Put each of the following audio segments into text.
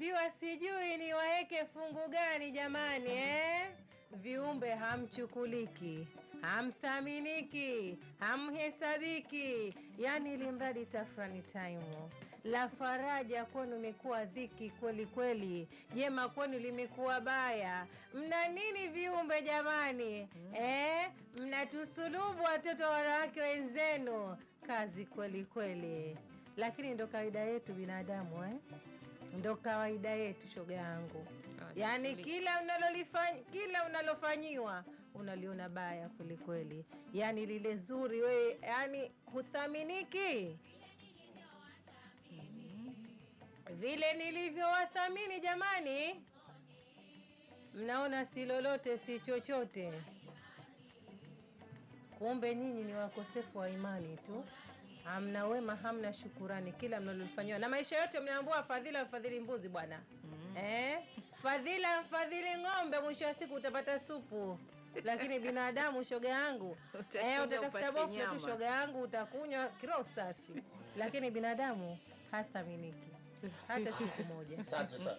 Naambiwa sijui niwaeke fungu gani jamani, eh? Viumbe hamchukuliki, hamthaminiki, hamhesabiki, yani ili mradi tafrani time la faraja kwenu imekuwa dhiki kweli kweli, jema kwenu limekuwa baya. Mna nini viumbe jamani? Eh, mnatusulubu watoto wanawake wenzenu, kazi kweli kweli. Lakini ndo kawaida yetu binadamu, eh? Ndo kawaida yetu shoga yangu, yaani kila unalolifanya, kila unalofanyiwa unaliona baya kweli kweli, yaani lile zuri wewe, yani huthaminiki vile nilivyowathamini jamani, mnaona si lolote si chochote, kumbe nyinyi ni wakosefu wa imani tu, hamna wema, hamna shukurani, kila mnalofanyiwa na maisha yote mnaambiwa fadhila mfadhili mbuzi bwana. Eh, fadhila mfadhili ng'ombe, mwisho wa siku utapata supu. Lakini binadamu shoga yangu, eh, utatafuta bofu tu shoga yangu, utakunywa kiroho safi, lakini binadamu hathaminiki hata siku moja. Asante sana.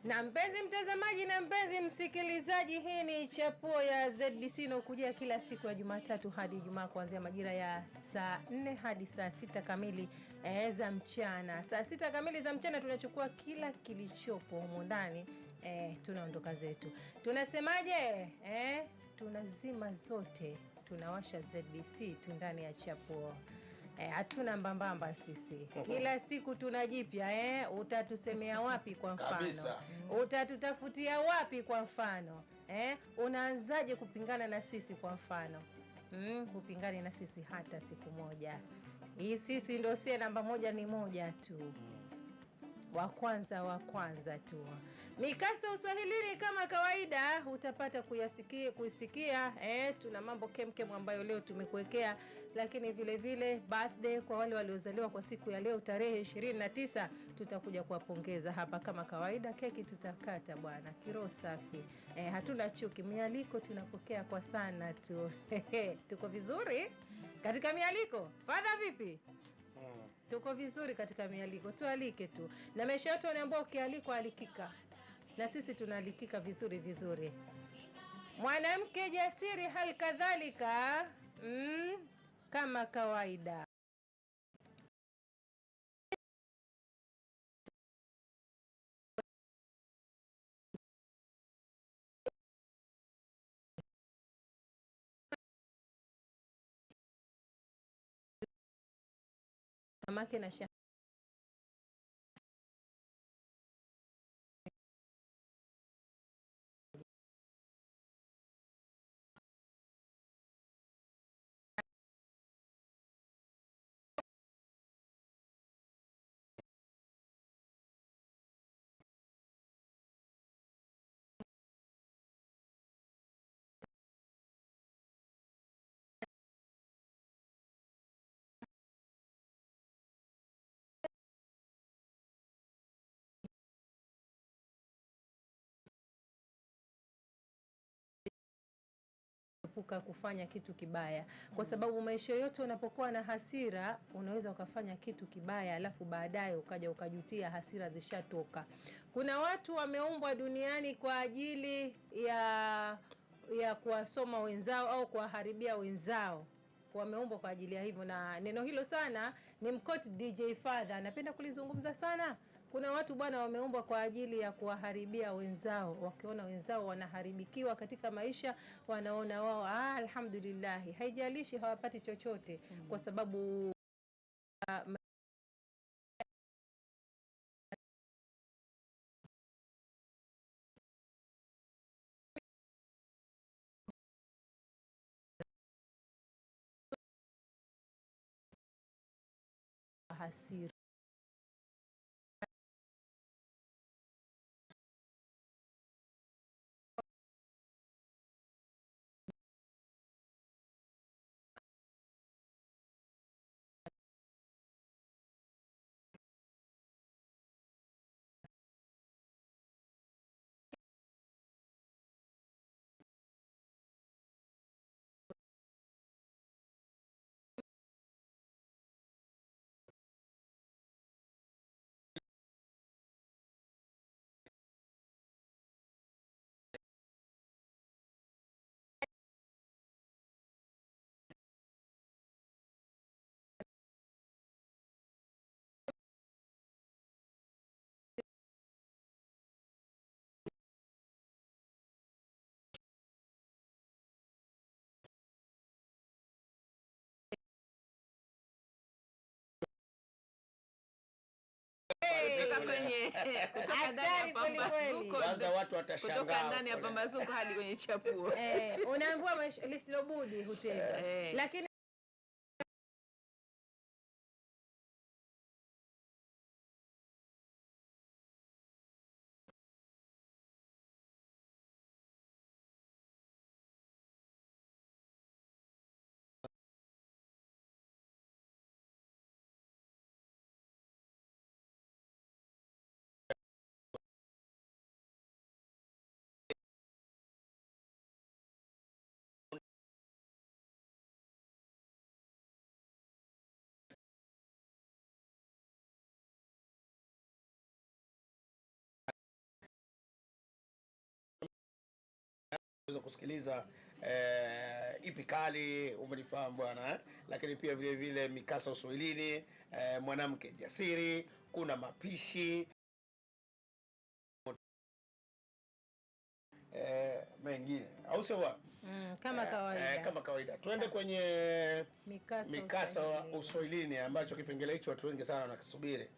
Na mpenzi mtazamaji na mpenzi msikilizaji, hii ni Chapuo ya ZBC inayokujia kila siku ya Jumatatu hadi Ijumaa kuanzia majira ya saa 4 hadi saa 6 kamili za mchana. Saa 6 kamili za mchana tunachukua kila kilichopo humu ndani, tunaondoka zetu. Tunasemaje? Tunazima zote, tunawasha ZBC tu ndani ya Chapuo. Hatuna mbambamba sisi, kila siku tunajipya. Utatusemea wapi kwa mfano? Kabisa. Utatutafutia wapi kwa mfano? Unaanzaje kupingana na sisi kwa mfano? Hupingani na sisi hata siku moja. Hii sisi ndio sie namba moja ni moja tu, wa kwanza wa kwanza tu. Mikasa Uswahilini kama kawaida utapata kuyasikia, kuisikia. Tuna mambo kemkem ambayo leo tumekuwekea, lakini vile vile birthday kwa wale waliozaliwa kwa siku ya leo tarehe 29 tutakuja kuwapongeza hapa kama kawaida. Keki tutakata bwana, kiroho safi. Hatuna chuki, mialiko tunapokea kwa sana tu. Tuko vizuri katika mialiko. Fadha vipi? Tuko vizuri katika mialiko, tualike tu, na maisha yote wanaambia ukialikwa alikika, na sisi tunaalikika vizuri vizuri. Mwanamke jasiri hali kadhalika, kama kawaida. Mamake na epuka kufanya kitu kibaya, kwa sababu maisha yote unapokuwa na hasira unaweza ukafanya kitu kibaya, alafu baadaye ukaja ukajutia, hasira zishatoka. Kuna watu wameumbwa duniani kwa ajili ya kuwasoma wenzao au kuwaharibia wenzao, wameumbwa kwa ajili ya hivyo, na neno hilo sana ni mkoti DJ Father anapenda kulizungumza sana. Kuna watu bwana wameumbwa kwa ajili ya kuwaharibia wenzao, wakiona wenzao wanaharibikiwa katika maisha, wanaona wao alhamdulillah, haijalishi hawapati chochote kwa sababu hasira. Kutoka kwenye kutoka ndani ya Hatari kweli kweli. pambazuko Kwanza watu watashangaa. kutoka ndani ya pambazuko hadi kwenye chapuo. Unaambiwa lisilobudi hutendwa. Lakini kusikiliza ipi kali, umenifahamu bwana eh? Lakini pia vile vile mikasa uswahilini, mwanamke jasiri, kuna mapishi mengine, au sio bwana? Kama kawaida. Kama kawaida tuende kwenye mikasa uswahilini ambacho kipengele hicho watu wengi sana wanakisubiri.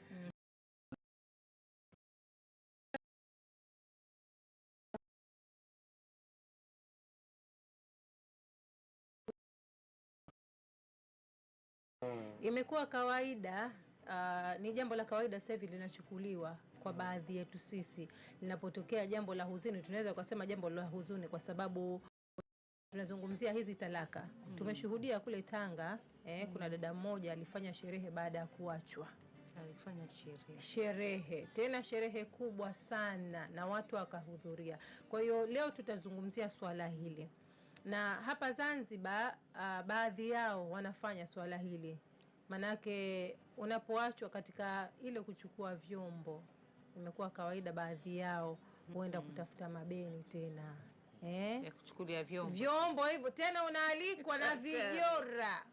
Imekuwa kawaida, ni jambo la kawaida sasa hivi linachukuliwa kwa baadhi yetu sisi. Linapotokea jambo la huzuni, tunaweza kusema jambo la huzuni kwa sababu tunazungumzia hizi talaka. Tumeshuhudia kule Tanga, kuna dada mmoja alifanya sherehe baada ya kuachwa. Alifanya sherehe, tena sherehe kubwa sana na watu wakahudhuria. Kwa hiyo leo tutazungumzia swala hili. Na hapa Zanzibar, baadhi yao wanafanya swala hili. Manake unapoachwa katika ile kuchukua vyombo, imekuwa kawaida baadhi yao huenda kutafuta mabeni tena. Ya kuchukulia vyombo. Vyombo hivyo tena unaalikwa na vijora.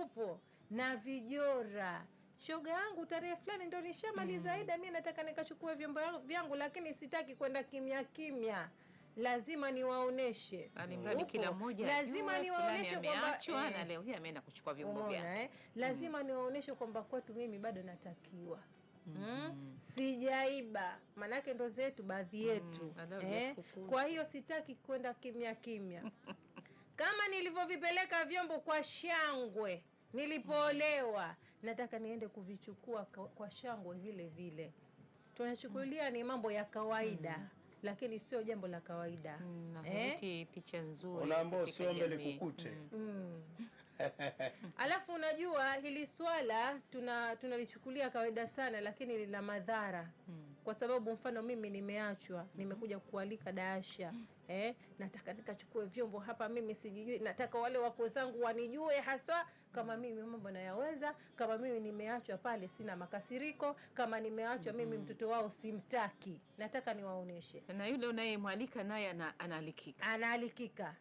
Upo na vijora. Shoga yangu tarehe fulani ndo nishamaliza ida, mimi nataka nikachukue vyombo vyangu, lakini sitaki kwenda kimya kimya. Lazima niwaoneshe. Alimradi kila mmoja lazima niwaoneshe kwamba na leo hii ameenda kuchukua vyombo vyake. Lazima niwaoneshe kwamba kwetu mimi bado natakiwa. Sijaiba. Manake ndo zetu baadhi yetu. Kwa hiyo sitaki kwenda kimya kimya. Kama nilivyovipeleka vyombo kwa shangwe nilipoolewa, nataka niende kuvichukua kwa shangwe vile vile. Tunachukulia ni mambo ya kawaida. Lakini sio jambo la kawaida. Na picha nzuri. Unaambiwa usiombe likukute. Alafu unajua hili swala tunalichukulia kawaida sana, lakini lina madhara. Kwa sababu mfano mimi nimeachwa, nimekuja kualika Daasha. Nataka nikachukue vyombo hapa, mimi sijui, nataka wale wako zangu wanijue haswa kama mimi mambo nayaweza, kama mimi nimeachwa pale sina makasiriko, kama nimeachwa mimi mtoto wao simtaki. Nataka niwaoneshe. Na yule unayemwalika naye anaalikika. Anaalikika.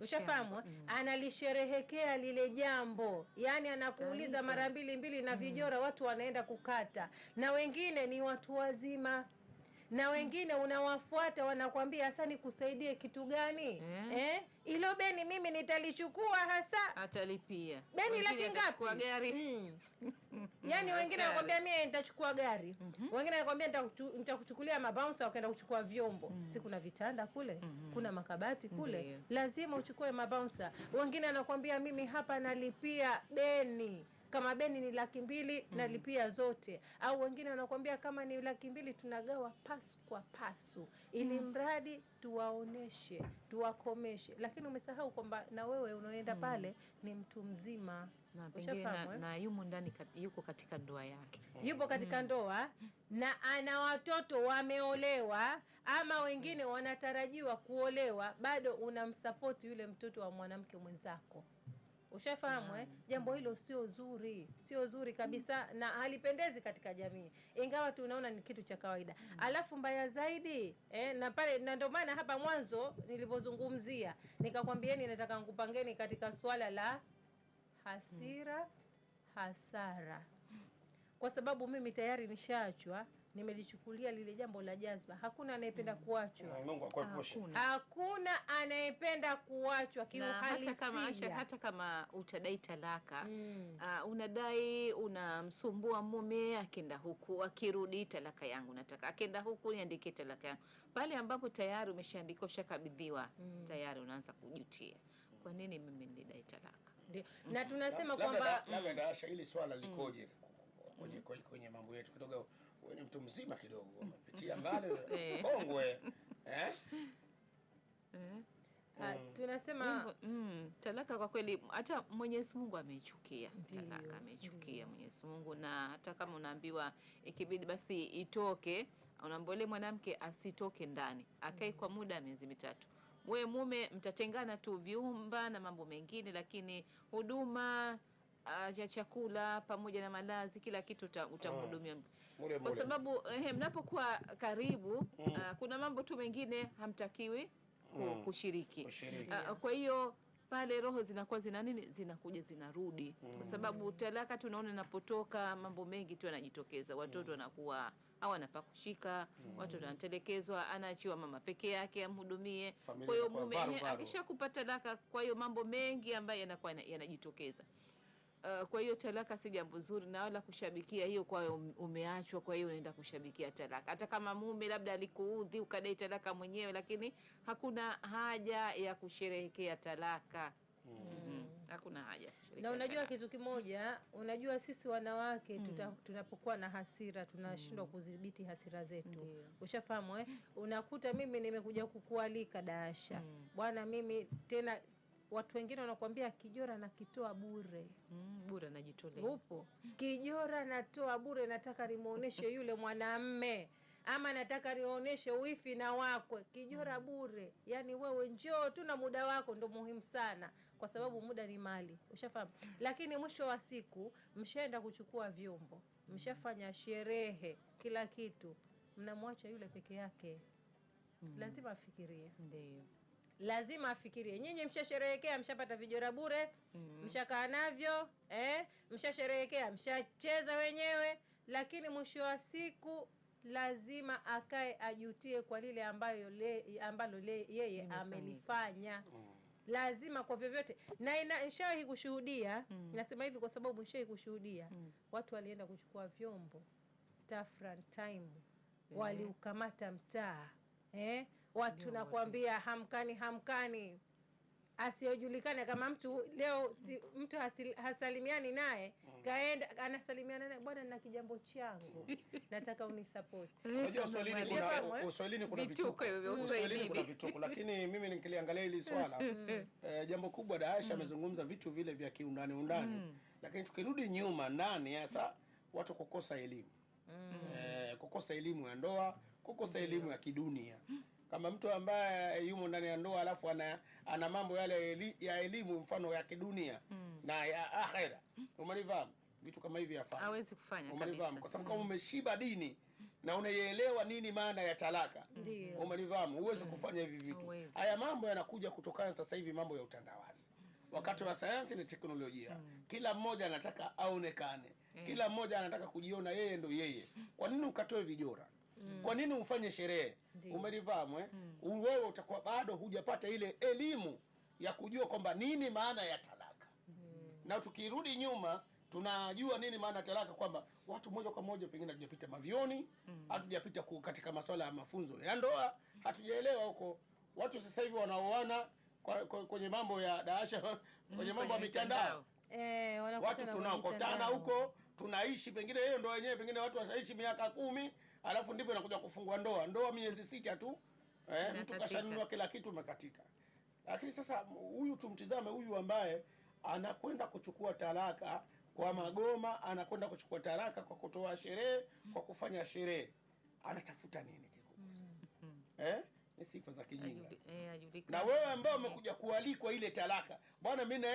Ushafahamu? Analisherehekea lile jambo. Yaani anakuuliza mara mbili mbili na vijora watu wanaenda kukata. Na wengine ni watu wazima. Na wengine unawafuata wanakuambia hasa nikusaidie kitu gani? Ilo beni mimi nitalichukua hasa. Atalipia. Beni laki ngapi? Gari. Yaani wengine wanakuambia mimi nitachukua gari. Wengine wanakuambia nitakuchukulia mabouncer wakaenda kuchukua vyombo. Si kuna vitanda kule, kuna makabati kule. Lazima uchukue mabouncer. Wengine wanakuambia mimi hapa nalipia beni. Kama beni ni 200,000 nalipia zote. Au wengine wanakuambia kama ni 200,000 tunagawa pasu kwa pasu, ili mradi tuwaoneshe, tuwakomeshe. Lakini umesahau kwamba na wewe unaoenda pale ni mtu mzima. Na pengine na yumo ndani, yuko katika ndoa yake. Yupo katika ndoa na ana watoto wameolewa ama wengine wanatarajiwa kuolewa, bado unamsupport yule mtoto wa mwanamke mwenzako. Ushafahamu Jambo hilo sio zuri, sio zuri kabisa na halipendezi katika jamii, ingawa tunaona ni kitu cha kawaida. Alafu mbaya zaidi na pale, na ndio maana hapa mwanzo nilipozungumzia nikakwambieni nataka nikupangeni katika swala la hasira, hasara. Kwa sababu mimi tayari nishaachwa, Nimelichukulia lile jambo la jazba. Hakuna anayependa kuachwa. Mungu akuepushe. Hakuna. Hakuna anayependa kuachwa Na hata kama Asha, kiuhalisia. hata kama utadai talaka unadai unamsumbua mume, akenda huku akirudi, talaka yangu nataka, akenda huku niandikie talaka yangu. Pale ambapo tayari umeshaandika ushakabidhiwa, tayari unaanza kujutia, kwa nini mimi nilidai talaka? Ndio. Na tunasema Labda kwamba labda Daasha, hili swala likoje kwenye mambo yetu kidogo? Wewe ni mtu mzima kidogo, umepitia mbali, kongwe eh? Tunasema Talaka kwa kweli hata Mwenyezi Mungu ameichukia Ndiyo, talaka, ameichukia Mwenyezi Mungu, na hata kama unaambiwa ikibidi basi itoke, unaambiwa yule mwanamke asitoke ndani, akae kwa muda wa miezi 3. We mume mtatengana tu vyumba na mambo mengine, lakini huduma ya chakula pamoja na malazi, kila kitu utamhudumia Mule kwa mule. sababu mnapokuwa karibu kuna mambo tu mengine hamtakiwi kushiriki. Kushiriki. Kwa hiyo pale roho zinakuwa zina nini, zinakuja zinarudi, kwa sababu talaka tunaona inapotoka mambo mengi tu yanajitokeza, watoto wanakuwa hawana pa kushika, watoto wanatelekezwa, anaachiwa mama peke yake amhudumie. Familia Kwa hiyo inakuwa mume varu varu. akishakupa talaka, kwa hiyo mambo mengi ambayo yanakuwa yanajitokeza. Kwa hiyo talaka si jambo zuri na wala kushabikia hiyo kwa umeachwa, kwa hiyo unaenda kushabikia talaka. Hata kama mume labda alikuudhi ukadai talaka mwenyewe, lakini hakuna haja ya kusherehekea talaka. Hakuna haja ya kusherehekea na unajua talaka. kitu kimoja, unajua sisi wanawake tunapokuwa na hasira tunashindwa kudhibiti hasira zetu. Ndiyo. Ushafahamu eh? Unakuta mimi nimekuja kukualika Daasha, bwana, mimi tena watu wengine wanakuambia kijora nakitoa bure. Bure najitolea. Upo kijora natoa bure, nataka nimuoneshe yule mwanamme ama nataka nionyeshe wifi na wakwe, kijora bure. Yani wewe njoo tu na muda wako ndo muhimu sana, kwa sababu muda ni mali, ushafahamu. Lakini mwisho wa siku mshaenda kuchukua vyombo, mshafanya sherehe, kila kitu, mnamwacha yule peke yake. Lazima afikirie, Ndiyo. lazima afikirie. Nyinyi mshasherehekea, mshapata vijora bure, mshakaa navyo mshasherehekea, mshacheza wenyewe, lakini mwisho wa siku lazima akae ajutie kwa lile ambayo ambalo yeye amelifanya. Lazima kwa vyovyote. Na nishawahi kushuhudia, nasema hivi kwa sababu nishawahi kushuhudia watu walienda kuchukua vyombo Tafran time, waliukamata mtaa watu nakwambia, hamkani hamkani, asiyojulikana kama mtu leo mtu hasalimiani naye, kaenda anasalimiana naye, bwana, nina kijambo changu nataka unisapoti. Unajua Uswahilini kuna Vituko vituko. hivyo vya Uswahilini kuna Uswahilini. vituko, lakini mimi nikiliangalia hili swala jambo kubwa Daasha amezungumza vitu vile vya kiundani undani, lakini tukirudi nyuma ndani hasa watu kukosa elimu kukosa elimu ya ndoa, kukosa elimu ya kidunia. Kama mtu ambaye yumo ndani ya ndoa alafu ana mambo yale ya elimu mfano ya kidunia na ya akhera, umenifahamu? Vitu kama hivi hafai, Hawezi kufanya umenifahamu? kabisa. Kwa sababu kama umeshiba dini na unaielewa nini maana ya talaka, umenifahamu, huwezi kufanya hivi vitu. Haya mambo yanakuja kutokana sasa hivi mambo ya utandawazi, wakati wa sayansi na teknolojia. Kila mmoja anataka aonekane, kila mmoja anataka kujiona yeye ndo yeye. Kwa nini ukatoe vijora? Kwa nini ufanye sherehe? Umenifahamu eh? Wewe utakuwa bado hujapata ile elimu ya kujua kwamba nini maana ya talaka. Na tukirudi nyuma tunajua nini maana ya talaka, kwamba watu moja kwa moja pengine hatujapita mavioni, hatujapita katika masuala ya mafunzo ya ndoa, hatujaelewa huko. Watu sasa hivi wanaoana kwenye mambo ya Daasha, kwenye mambo ya mitandao, watu tunaokotana huko, tunaishi pengine hiyo ndoa yenyewe, pengine watu washaishi miaka 10, alafu ndipo inakuja kufungwa ndoa. Ndoa miezi 6 tu, mtu kashanunua kila kitu, umekatika. Lakini sasa huyu tumtizame huyu ambaye anakwenda kuchukua talaka kwa magoma, anakwenda kuchukua talaka kwa kutoa sherehe, kwa kufanya sherehe, anatafuta nini kikubwa? Ni sifa za kijinga. Na wewe ambao umekuja kualikwa ile talaka, bwana, mimi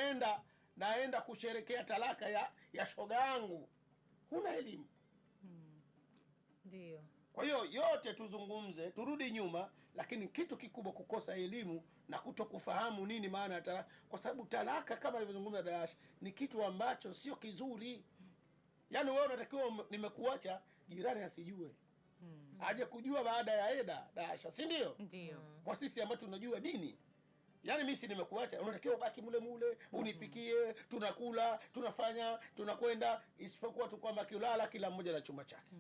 naenda kusherekea talaka ya shoga yangu, huna elimu. Ndio. Kwa hiyo yote tuzungumze, turudi nyuma, lakini kitu kikubwa kukosa elimu na kutokufahamu nini maana ya talaka, kwa sababu talaka kama alivyozungumza Daasha ni kitu ambacho sio kizuri. Yaani wewe unatakiwa nimekuacha jirani asijue. Aje kujua baada ya eda dasha, si ndio? Ndio. Kwa sisi ambao tunajua dini. Yaani mimi si nimekuacha, unatakiwa ubaki mule mule, unipikie, tunakula, tunafanya, tunakwenda, isipokuwa tu kwamba kilala kila mmoja na chumba chake.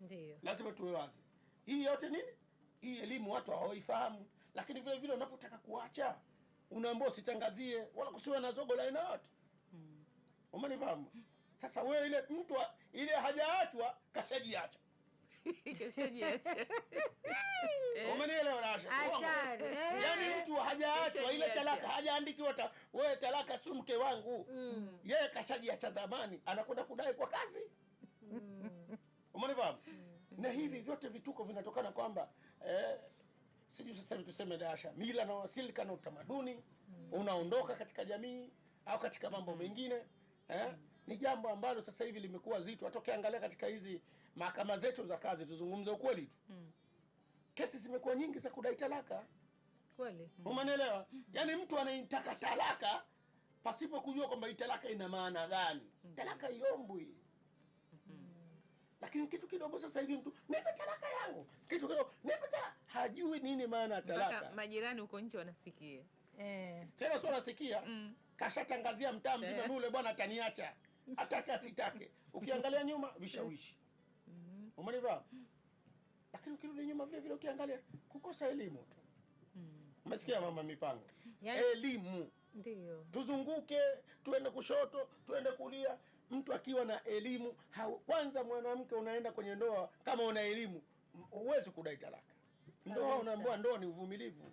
Ndio. Lazima tuwe wazi. Hii yote nini? Hii elimu watu hawaifahamu. Lakini vile vile unapotaka kuacha, unaambiwa usitangazie wala kusiwe na zogo la aina yote. Umenifahamu? Sasa wewe ile mtu ile hajaachwa kashajiacha. Kashajiacha. Umenielewa Rasha? Hatari. Yaani mtu hajaachwa ile talaka hajaandikiwa wewe talaka si mke wangu. Yeye kashajiacha zamani, anakwenda kudai kwa kazi. Umenifahamu? Na hivi vyote vituko vinatokana kwamba sijui sasa hivi tuseme Dasha, mila na silka na utamaduni unaondoka katika jamii au katika mambo mengine. Ni jambo ambalo sasa hivi limekuwa zito. Hata ukiangalia katika hizi mahakama zetu za kazi, tuzungumze ukweli tu, kesi zimekuwa nyingi za kudai talaka. Kweli. Umenielewa? Yaani mtu anaitaka talaka pasipo kujua kwamba talaka ina maana gani. Talaka iombwi. Lakini kitu kidogo sasa hivi mtu nipe talaka yangu, kitu kidogo nipe talaka, hajui nini maana ya talaka. Mpaka majirani huko nje wanasikia. Tena sio wanasikia. Kashatangazia mtaa mzima, mimi yule bwana ataniacha. Atake asitake. Ukiangalia nyuma vishawishi. Umenifahamu? Lakini ukirudi nyuma vile vile ukiangalia kukosa elimu tu. Umesikia mama mipango? Yani, elimu. Ndio. Tuzunguke, tuende kushoto, tuende kulia. Mtu akiwa na elimu, kwanza mwanamke unaenda kwenye ndoa kama una elimu, huwezi kudai talaka. Ndoa unaambiwa ndoa ni uvumilivu.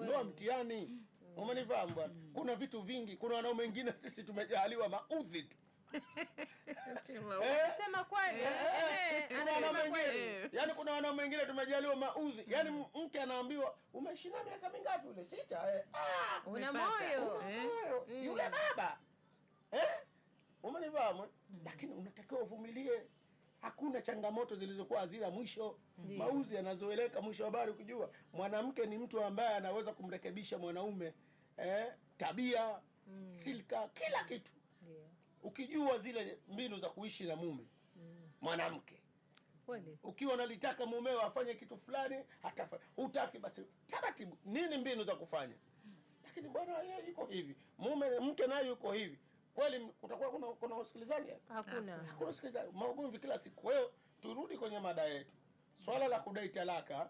Ndoa mtihani. Umenifahamu bwana? Kuna vitu vingi, kuna wanaume wengine sisi tumejaliwa maudhi tu. Sema kweli. Yaani kuna wanaume wengine tumejaliwa maudhi. Yaani mke anaambiwa umeishi na miaka mingapi ule? 6. Una moyo. Yule baba. Umenifahamu? Lakini unatakiwa uvumilie. Hakuna changamoto zilizokuwa hazina mwisho. Mauzi yanazoeleka mwisho wa habari ukijua. Mwanamke ni mtu ambaye anaweza kumrekebisha mwanaume tabia, silka, kila kitu. Ukijua zile mbinu za kuishi na mume, mwanamke. Kweli. Ukiwa unalitaka mumeo afanye kitu fulani, hatafanya. Hutaki basi taratibu. Nini mbinu za kufanya? Lakini bwana yeye yuko hivi, mume mke naye yuko hivi. Kweli kutakuwa kuna usikilizaji? Hakuna. Hakuna usikilizaji. Maugomvi kila siku. Kwa hiyo turudi kwenye mada yetu. Swala la kudai talaka,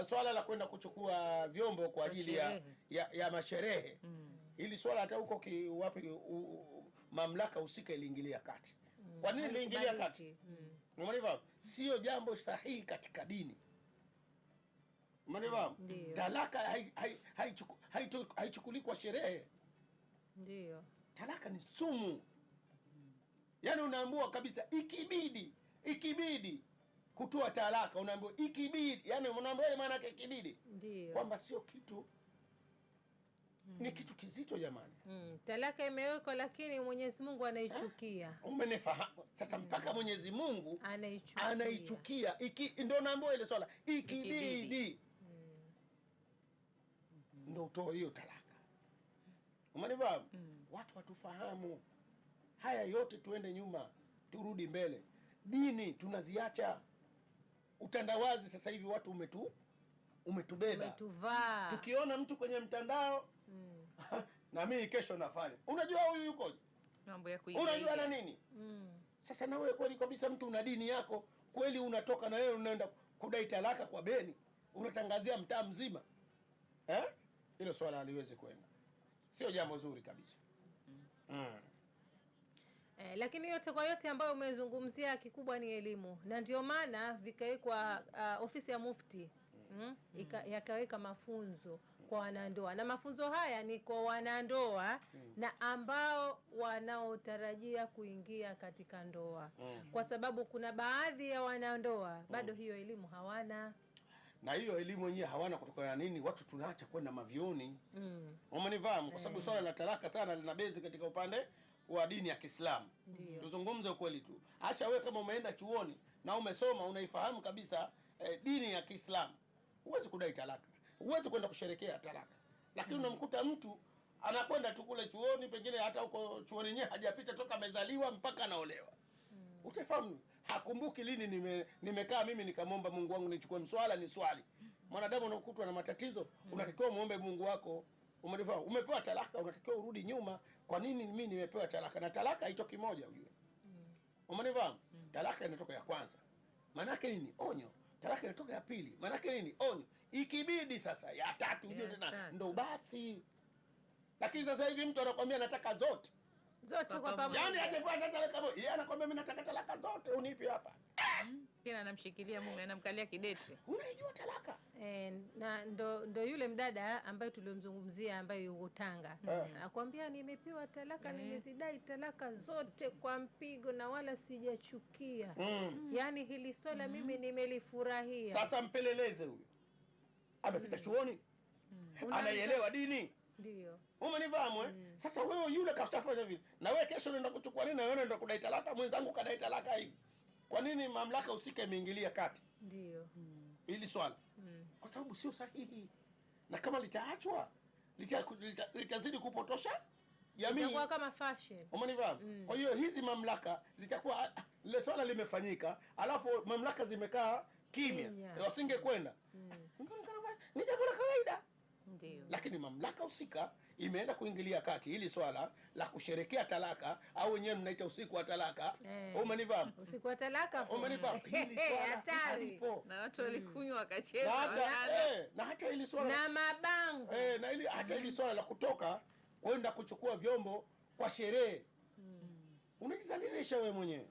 swala la kwenda kuchukua vyombo kwa ajili ya masherehe. Hili swala hata huko wapi mamlaka husika iliingilia kati. Kwa nini iliingilia kati? Umeelewa? Sio jambo sahihi katika dini. Umeelewa? Talaka haichukuliwi kwa sherehe. Ndio. Talaka ni sumu. Yaani unaambiwa kabisa ikibidi kutoa talaka, unaambiwa ikibidi. Yaani unaambiwa maana yake ikibidi. Ndio. Kwamba sio kitu, ni kitu kizito jamani. Talaka imewekwa lakini Mwenyezi Mungu anaichukia. Umenifahamu? Sasa mpaka Mwenyezi Mungu anaichukia. Ndio naambiwa ile swala ikibidi. Ndio utoe hiyo talaka. Umenifahamu? Watu watufahamu. Haya yote tuende nyuma, turudi mbele. Dini tunaziacha. Utandawazi sasa hivi watu umetubeba. Umetuvaa. Tukiona mtu kwenye mtandao na mimi kesho nafanya. Unajua huyu yukoje? Mambo ya kuiga. Unajua na nini? Sasa na wewe kweli kabisa mtu una dini yako, kweli unatoka na wewe unaenda kudai talaka kwa beni, unatangazia mtaa mzima. Hilo swala haliwezi kwenda. Sio jambo zuri kabisa. Lakini yote kwa yote ambayo umezungumzia kikubwa ni elimu. Na ndio maana vikawekwa ofisi ya mufti. Yakaweka mafunzo kwa wanandoa. Na mafunzo haya ni kwa wanandoa na ambao wanaotarajia kuingia katika ndoa. Kwa sababu kuna baadhi ya wanandoa bado hiyo elimu hawana. Na hiyo elimu yenyewe hawana kutokana na nini? Watu tunaacha kwenda mavioni. Umenifahamu? Kwa sababu swala la talaka sana lina bezi katika upande wa dini ya Kiislamu. Tuzungumze ukweli tu. Acha wewe kama umeenda chuoni na umesoma unaifahamu kabisa dini ya Kiislamu, huwezi kudai talaka. Huwezi kwenda kusherekea talaka. Lakini unamkuta mtu anakwenda tu kule chuoni, pengine hata huko chuoni yenyewe hajapita toka amezaliwa mpaka anaolewa. Utafahamu Hakumbuki lini nimekaa mimi nikamwomba Mungu wangu nichukue mswala ni swali. Mwanadamu unakutwa na matatizo, unatakiwa muombe Mungu wako. Umenifahamu? Umepewa talaka, unatakiwa urudi nyuma. Kwa nini mimi nimepewa talaka? Na talaka haitoki moja ujue. Umenifahamu? Talaka inatoka ya kwanza. Maana yake nini? Onyo. Talaka inatoka ya pili. Maana yake nini? Onyo. Ikibidi sasa ya tatu ujue tena ndo basi. Lakini sasa hivi mtu anakuambia nataka zote. Zote kwa pamoja. Yaani hajapewa talaka moja. Yeye anakuambia mimi nataka talaka zote unipi hapa. Tena anamshikilia mume, anamkalia kidete. Unaijua talaka? Na ndo yule mdada ambaye tuliomzungumzia ambaye yuko Tanga. Anakuambia nimepewa talaka, nimezidai talaka zote kwa mpigo na wala sijachukia. Yaani hili swala mimi nimelifurahia. Sasa mpeleleze huyo. Amepita chuoni. Anaielewa dini. Ndio. Umenifahamu Sasa wewe yule kashafanya vile. Na wewe kesho unaenda kuchukua nini? Na wewe unaenda kudai talaka, mwenzangu kadai talaka hivi. Kwa nini mamlaka husika imeingilia kati? Ndio. Hili swala. Kwa sababu sio sahihi. Na kama litaachwa, litazidi kupotosha jamii. Itakuwa kama fashion. Umenifahamu? Kwa hiyo hizi mamlaka zitakuwa lile swala limefanyika, alafu mamlaka zimekaa kimya. Wasingekwenda. Ni jambo la kawaida. Ndio. Lakini mamlaka husika imeenda kuingilia kati hili swala la kusherekea talaka au wenyewe mnaita usiku wa talaka. Umenifahamu? Usiku wa talaka. Umenifahamu? Hili swala hatari. Na watu walikunywa wakacheza. Na hata hili swala na mabango. Na hili hata hili swala la kutoka kwenda kuchukua vyombo kwa sherehe. Unajizalilisha wewe mwenyewe.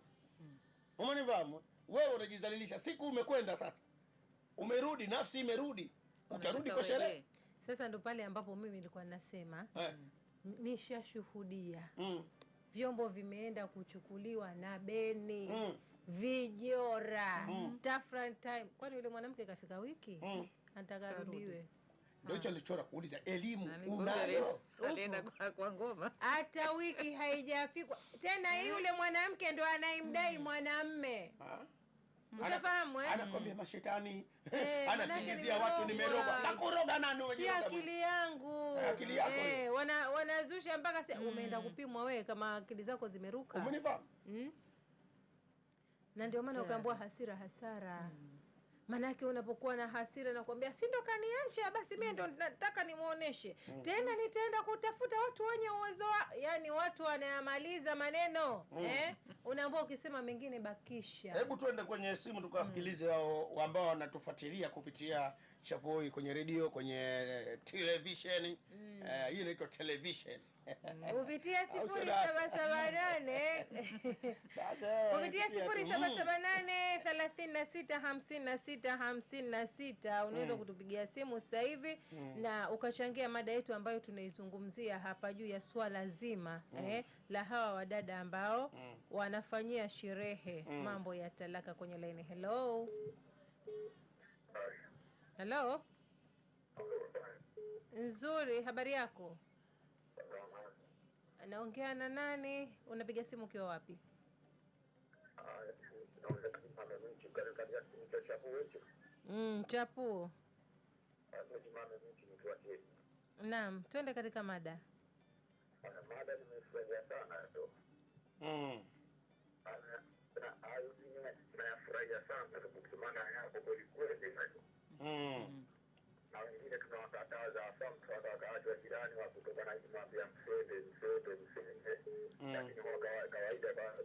Umenifahamu? Wewe unajizalilisha. Siku umekwenda sasa. Umerudi, nafsi imerudi. Utarudi kwa sherehe. Sasa ndo pale ambapo mimi nilikuwa nasema nishashuhudia vyombo vimeenda kuchukuliwa na beni, vijora, different time. Kwani yule mwanamke kafika wiki anataka arudiwe? Ndio hicho nilichora kuuliza, elimu unayo? Alienda kwa ngoma. Hata wiki haijafikwa. Tena yule mwanamke ndo anaimdai mwanamme. Ushafahamu Anakwambia mashetani, anasingizia watu nimeroga. Nakuroga nani wewe? Si akili yangu. Akili yako. Wanazusha mpaka umeenda kupimwa wewe kama akili zako zimeruka. Umenifahamu? Na ndio maana ukaambiwa hasira hasara. Manake unapokuwa na hasira na kuambia si ndo kaniacha, basi mimi ndo nataka nimuoneshe. Tena nitaenda kutafuta watu wenye uwezo, yani watu wanayamaliza maneno. Unaambiwa ukisema mengine bakisha. Hebu tuende kwenye simu tukawasikilize hao ambao wanatufuatilia kupitia Chapoi kwenye radio, kwenye television. Hii inaitwa television. Kupitia 0778 kupitia 0778 36 56 56 unaweza kutupigia simu sasa hivi na ukachangia mada yetu ambayo tunaizungumzia hapa juu ya swala zima la hawa wadada ambao wanafanyia sherehe mambo ya talaka. Kwenye line. Hello. Hello. Nzuri, habari yako? Naongea na nani? Unapiga simu ukiwa wapi? Chapuo. Naam, twende katika mada. Mada nimefurahia sana leo. Nayafurahia sana sababu maana yako kweli kweli. Na wengine tunawakataza hasa mtu akakaachwa jirani wa kutoka na kumwambia msende msende msende. Lakini kwa kawaida ba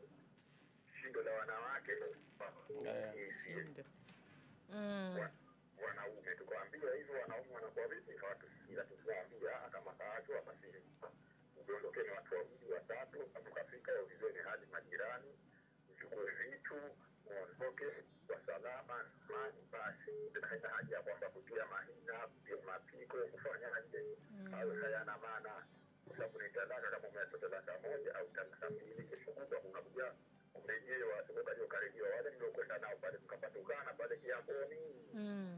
shindo la wanawake shindo. Wanaume tukaambia hivyo, wanaume wanakuwa vipi? Hawatusikii. Tukaambia kama kaachwa basi uondokeni watu wawili watatu, mkafika ulizeni hali majirani, mchukue vitu muondoke kwa salama amani. Basi haina haja ya kwamba kutia mahina, kutia mapiko, kufanyaje, au hayana maana, kwa sababu ni talaka. Kama umeacha talaka moja au talaka mbili, kesho kutwa unakuja kurejewa, sababu karibia wale mliokwenda nao pale mkapatukana pale Kiamboni,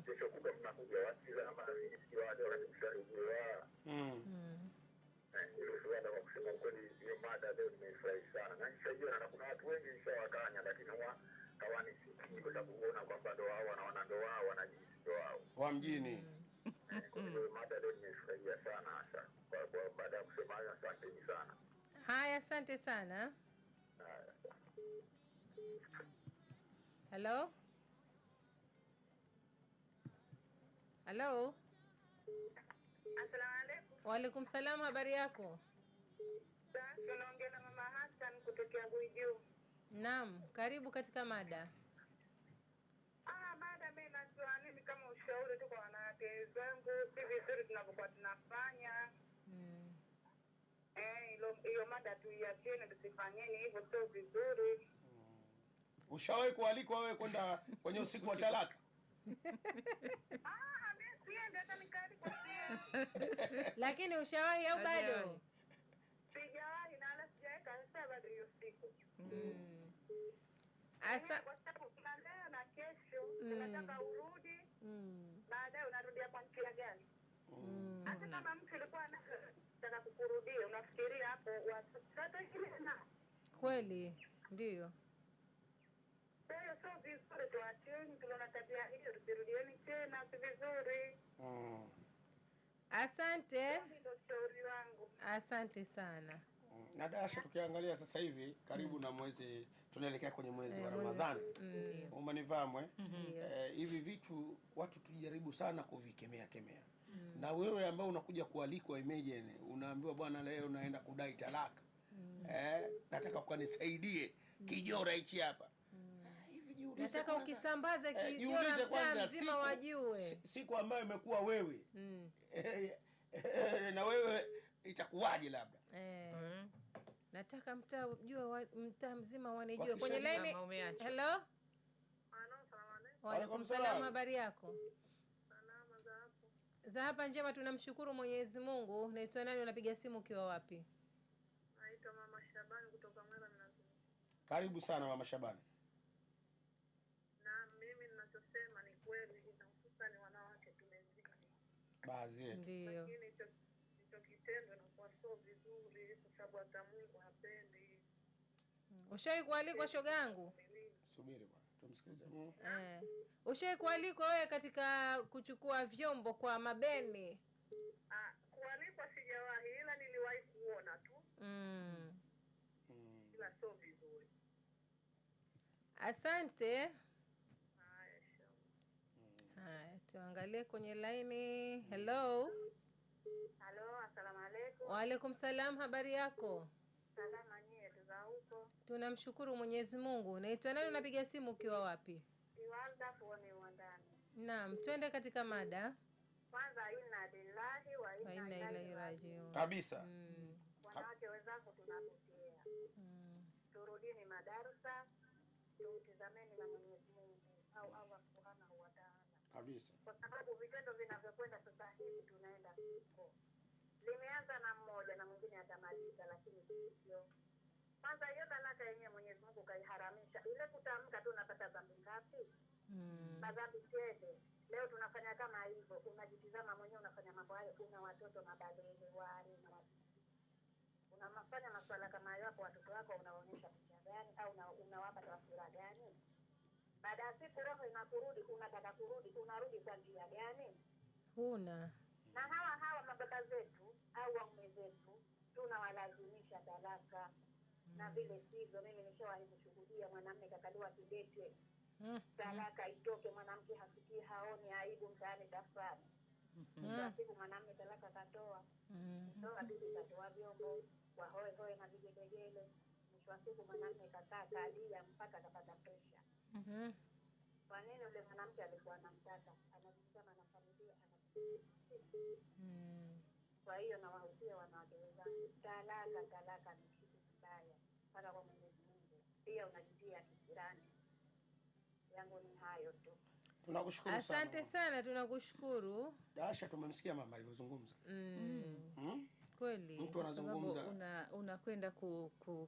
kesho kutwa mnakuja wasiza na marafiki wale wakati msharejewa. Hilo suala kwa kusema kweli, hiyo mada leo nimeifurahi sana na nishaiona, na kuna watu wengi nishawakanya, lakini huwa hawanisikii kwa sababu huona kwamba ndo wao wanaona ndo wao wanajihisi ndo wao wa mjini. Kwa hiyo mada leo nimeifurahia sana hasa kwa baada ya kusema hayo, asanteni sana. Haya, asante sana. Halo? Halo? Asalamu alaykum. Waalaikum salam, habari yako? Sasa unaongea na Mama Hassan kutokea Guiju. Naam, karibu katika mada. Mada mimi natoa nini kama ushauri tu kwa wanawake wenzangu, si vizuri tunapokuwa tunafanya. Hiyo mada tuiacheni, tusifanyeni hivyo, sio vizuri. Ushawahi kualikwa wewe kwenda kwenye usiku wa talaka? Mimi siendi hata nikaalikwa siendi. Lakini ushawahi au bado? Sijawahi na wala sijaweka sasa bado hiyo siku. Asa kwa sababu kuna leo na kesho, unataka urudi, baadaye unarudia kwa njia gani? Hata kama mtu alikuwa anataka kukurudia, unafikiria hapo watoto tena. Kweli, ndio. Sio sio vizuri, tuacheni, tunaona tabia hiyo, tusirudieni tena, si vizuri. Asante. Ndio ushauri wangu. Asante sana. Na Dasha, tukiangalia sasa hivi karibu na mwezi, tunaelekea kwenye mwezi wa Ramadhani. Umenifahamu hivi vitu watu tujaribu sana kuvikemea kemea. Na wewe ambao unakuja kualikwa imagine, unaambiwa bwana leo naenda kudai talaka. Nataka ukanisaidie kijora hichi hapa. Hivi jiulize. Nataka ukisambaze kijora mtaa mzima wajue. Siku ambayo imekuwa wewe. Na wewe itakuwaje labda? Nataka mtaa ujue, mtaa mzima wanijue. Kwenye line. Hello? Wa alaykum salaam, habari yako? Salama za hapo. Za hapa njema, tunamshukuru Mwenyezi Mungu. Unaitwa nani, unapiga simu ukiwa wapi? Naitwa Mama Shabani kutoka Mwera Mnazi. Karibu sana Mama Shabani. Na mimi ninachosema ni kweli, hususan wanawake tumezidi. Baadhi yetu. Ndio. Lakini hicho kitendo inakuwa sio vizuri kwa sababu hata Mungu hapendi. Ushawahi kualikwa shoga yangu? Subiri bwana, tumsikilize. Ushawahi kualikwa wewe katika kuchukua vyombo kwa mabeni? Kualikwa sijawahi, ila niliwahi kuona tu. Ila sio vizuri. Asante. Haya, haya, tuangalie kwenye laini. Hello. Halo, asalamu alaykum. Wa alaykum salam, habari yako? Salama nyie tu za huko. Tunamshukuru Mwenyezi Mungu. Unaitwa nani, unapiga simu ukiwa wapi? Iwalda fuoni wandani. Naam, twende katika mada. Kwanza inna lillahi wa inna ilaihi rajiun. Kabisa. Wanawake wenzangu tunapotea. Turudini madarasa, tutizameni na Mwenyezi Mungu au Allah Subhanahu wa Ta'ala. Kabisa. Kwa sababu vitendo vinavyokwenda sasa hivi tunaenda huko. Limeanza na mmoja na mwingine atamaliza, lakini sio. Kwanza hiyo talaka yenyewe Mwenyezi Mungu kaiharamisha. Ile kutamka tu unapata dhambi ngapi? Madhambi tele. Leo tunafanya kama hivyo, unajitizama mwenyewe unafanya mambo hayo, una watoto mabalele wale na watoto. Unafanya masuala kama hayo hapo, watoto wako unaonyesha picha gani au unawapa taswira gani? Baada ya siku roho inakurudi, unataka kurudi, unarudi kwa njia gani? Huna. Na hawa mababa zetu au waume zetu tunawalazimisha talaka. Na vile sivyo, mimi nishawahi kushuhudia mwanamume kakaliwa kidete. Talaka itoke, mwanamke hasikii, haoni aibu mtaani tafani. Kwa siku mwanamume talaka katoa. Toa bibi katoa vyombo, wahoe hoe na vigelegele. Mwisho wa siku mwanamume kakaa kalia mpaka akapata pressure. Kwa nini yule mwanamke alikuwa anamtaka? Anajisema na familia Kwa hiyo nawahusia wanawake wenzangu, talaka ni kitu kibaya mpaka kwa Mwenyezi Mungu. Pia unajitia kisirani. Yangu ni hayo tu. Tunakushukuru sana. Asante sana, tunakushukuru. Dasha, tumemsikia mama alivyozungumza. Kweli. Mtu anazungumza unakwenda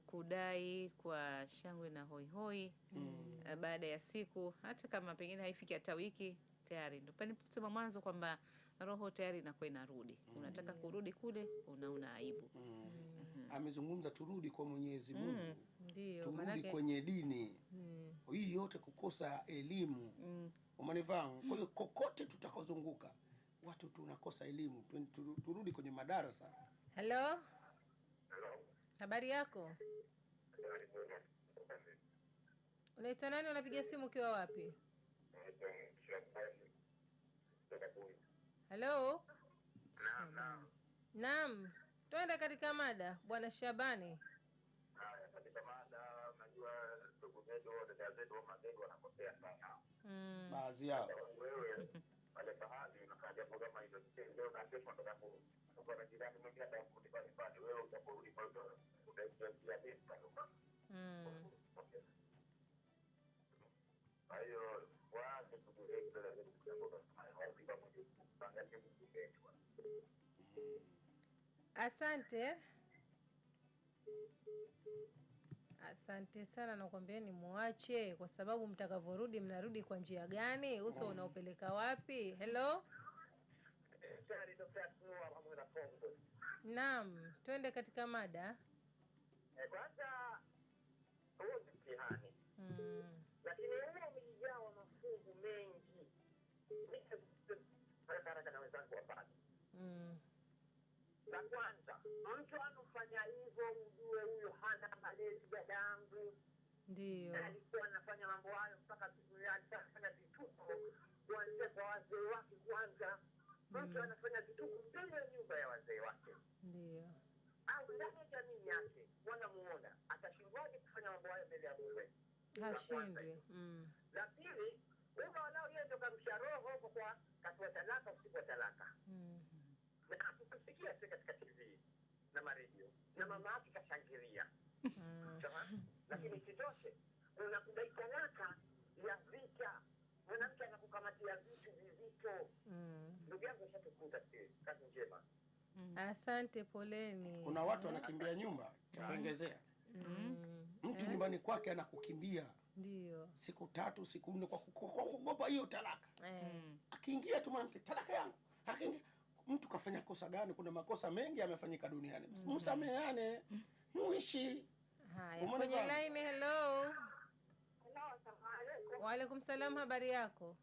kudai kwa shangwe na hoihoi. Baada ya siku hata kama pengine haifiki hata wiki tayari ndio pale niliposema mwanzo kwamba roho tayari inakuwa inarudi. Unataka kurudi kule unaona aibu. Amezungumza turudi kwa Mwenyezi Mungu. Ndio, turudi manake kwenye dini. Hii yote kukosa elimu. Umenifahamu? Kwa hiyo kokote tutakozunguka watu tunakosa elimu. Turudi kwenye madarasa. Hello? Hello. Habari yako? Unaitwa nani, unapiga simu ukiwa wapi? Hello? Naam. Naam, twende katika mada Bwana Shabani. Haya, katika mada, unajua ndugu zetu, dada zetu, mama zetu wanakosea sana. Baadhi yao. Wewe pale pahali unafanya jambo kama hilo, leo na kesho unataka na jirani mwingine atakurudi pale pale, wewe utaporudi pale utaingia vipi pale? Kwa hiyo waache ndugu zetu, dada zetu, jambo kama hilo, wapiga Mwenyezi Mungu, angalie Mungu wetu. Asante. Asante sana, nakwambieni muache, kwa sababu mtakavyorudi mnarudi kwa njia gani? Uso unaopeleka wapi? Hello? Naam, twende katika mada. Kwanza huo ni mtihani, lakini huo umejawa mafungu mengi. Mimi haraka na wenzangu wapate. La kwanza, mtu anofanya hivyo ujue huyo hana malezi dadangu. Ndio. Alikuwa anafanya mambo hayo mpaka alifanya vituko kuanzia kwa wazee wake kwanza. Mtu anafanya vituko mbele ya nyumba ya wazee wake. Ndio. Au ndani ya jamii yake wanamuona, atashindwaje kufanya mambo hayo mbele ya mume? Hashindwi. La pili, huyo walau yeye ndo kamsha roho huko kwa katoa talaka usiku wa talaka. Na kusikia sasa katika TV na maredio na mama yake kashangilia. Sawa? Lakini isitoshe kuna kudai talaka ya vita. Mwanamke anakukamatia vitu vizito. Ndugu yangu ashatukuta sisi. Kazi njema. Asante, poleni. Kuna watu wanakimbia nyumba, cha kuongezea. Mtu nyumbani kwake anakukimbia. Ndio. Siku 3, siku 4 kwa kuogopa hiyo talaka. Akiingia tu mwanamke, talaka yangu. Akiingia mtu kafanya kosa gani? Kuna makosa mengi yamefanyika duniani. Msameheane, muishi. Haya, kwenye line. Hello. Wa alaikum salam, habari yako?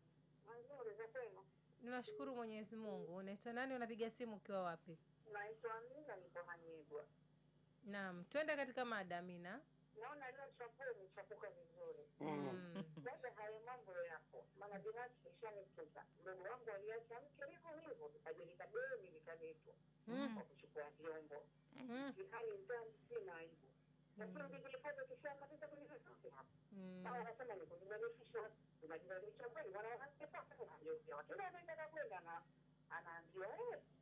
Nzuri, za kwenu? Tunashukuru Mwenyezi Mungu. Unaitwa nani, unapiga simu ukiwa wapi? Naitwa Amina, niko Hanyigwa. Naam, twende katika mada Amina. Naona leo chapuo imechapuka vizuri. Labda hayo mambo yapo, maana binafsi ishanikuta. Ndugu wangu aliacha mke hivyo hivyo, likajelika deni likaletwa kwa kuchukua vyombo. Kihali ndani sina aibu. Lakini nilipata kishamaliza kwenye vyote hapo. Sawa, anasema ni kujibadilisha, unajibadilisha kweli, wanawake sasa wanageukia. Kila anataka kwenda na anaambiwa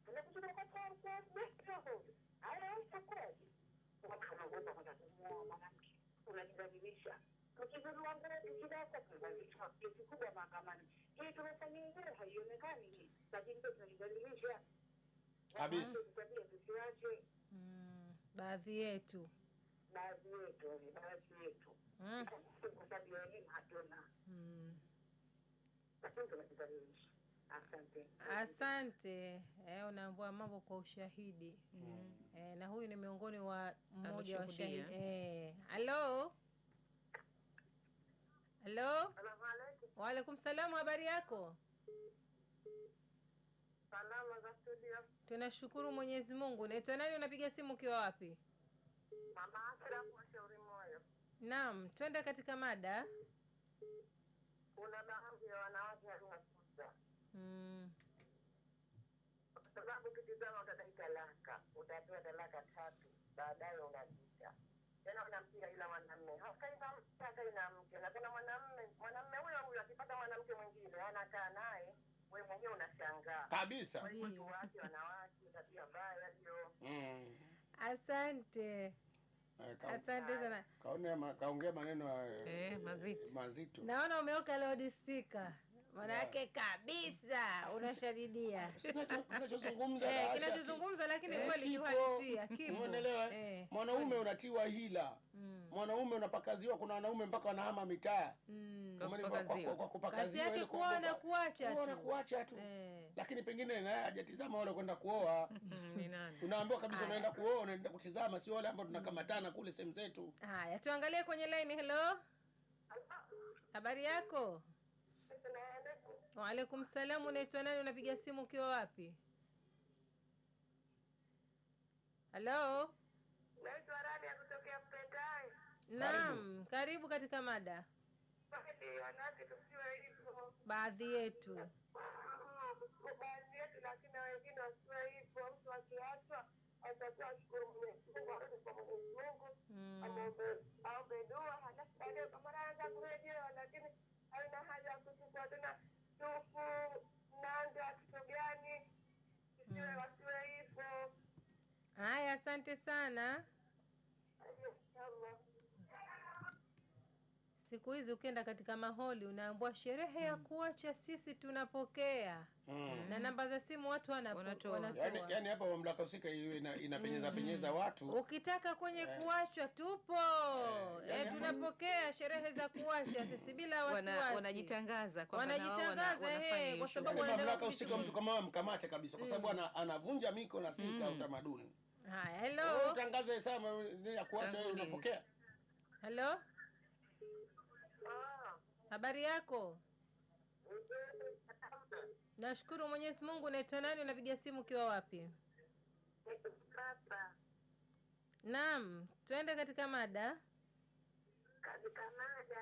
tunakuchukua kwa kwa haya itakuwaje? Watu wanaogopa kwenda kumuoa mwanamke, unajibadilisha. Ukizulua nguo tukidaka tunazalisha kesi kubwa mahakamani. Hii tumefanya yenyewe haionekani hii, lakini ndio tunajibadilisha. Kabisa. Tabia tusiache. Baadhi yetu. Baadhi yetu. Kwa sababu ya elimu hatuna. Lakini tunajibadilisha. Asante. Asante. Unaambua mambo kwa ushahidi. Na huyu ni miongoni wa mmoja wa shahidi. Hello. Hello. Wa alaikum salam, habari yako? Salama za studio. Tunashukuru Mwenyezi Mungu. Unaitwa nani, unapiga simu ukiwa wapi? Mama Asra kwa Shauri Moyo. Naam, twende katika mada. Kuna baadhi ya wanawake wanakuza. Kwa sababu ukitizama utadai talaka, utapewa talaka 3, baadaye unajita. Tena unampiga ila mwanamume. Hakai na mke. Na tena mwanamume huyo huyo akipata mwanamke mwingine anakaa naye, wewe mwenyewe unashangaa. Kabisa. Watu wake wanawake tabia mbaya hiyo. Asante. Asante sana. Kaongea maneno mazito. Naona umeoka loud speaker. Manake kabisa unashadidia. Kinachozungumza kinachozungumza lakini kweli kiuhalisia kipo. Umeelewa? Mwanaume unatiwa hila. Mwanaume unapakaziwa, kuna wanaume mpaka wanahama mitaa. Kwa kupakaziwa yake kuona kuacha tu. Kuona kuacha tu. Lakini pengine naye hajatizama wale kwenda kuoa. Ni nani? Unaambiwa kabisa unaenda kuoa, unaenda kutizama, sio wale ambao tunakamatana kule sehemu zetu. Haya, tuangalie kwenye line. Hello. Habari yako? Wa alaikum salam, unaitwa nani, unapiga simu ukiwa wapi? Hello. Naitwa Rania kutokea Mpendae. Naam, karibu katika mada. Kweli wanawake tusiwe hivyo. Baadhi yetu. Baadhi yetu, lakini wengine wasiwe hivyo. Mtu akiachwa atakuwa ashukuru Mwenyezi Mungu, arudi kwa Mwenyezi Mungu, aombe dua, halafu baadaye kama anaanza kurejewa, lakini haina haja ya kuchukua tena sufu nanda kitu gani. Tusiwe wasiwe hivyo. Haya, asante sana. Inshallah. Siku hizi ukienda katika maholi unaambiwa sherehe ya kuacha sisi tunapokea. Na namba za simu watu Wanatoa. wanatoa. Yaani hapa mamlaka husika iwe inapenyeza penyeza watu. Ukitaka kwenye kuachwa tupo. Yaani tunapokea sherehe za kuacha sisi bila wasiwasi. Wanajitangaza kwamba na wao Wanajitangaza, wanafanya hiyo kwa sababu shughuli. Yaani wanataka mamlaka husika kujitu- mtu kama wewe mkamate kabisa kwa sababu anavunja miko na silka ya utamaduni. Haya, Wewe hello. utangaze sana ya kuacha wewe unapokea. Hello. Habari yako? Nashukuru Mwenyezi Mungu. Unaitwa nani? Unapiga simu ukiwa wapi? Baba, Naam, tuende katika mada. katika mada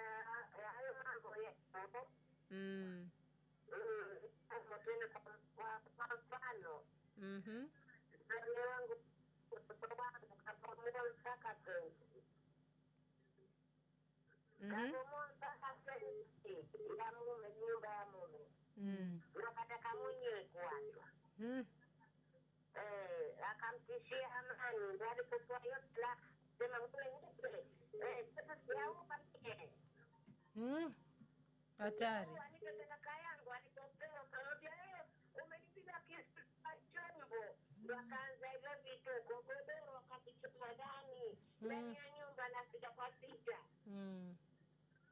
ya hayo mambo yetu, tuende kwa mfano, mzee wangu kabomoa mpaka fensi, kabomoa mpaka fensi ya mume, nyumba ya mume, nakataka mwenyewe kuachwa. Akamtishia amani, ndo alipotoa hiyo talaka, sema mume nipe, sasa sijaua mie. Hatari. Nipe talaka yangu. Alipopewa akamwambia, umenipiga kisu cha chombo. Ndo akaanza hivyo vituko, godoro akavichoma ndani ya nyumba na sita kwa sita.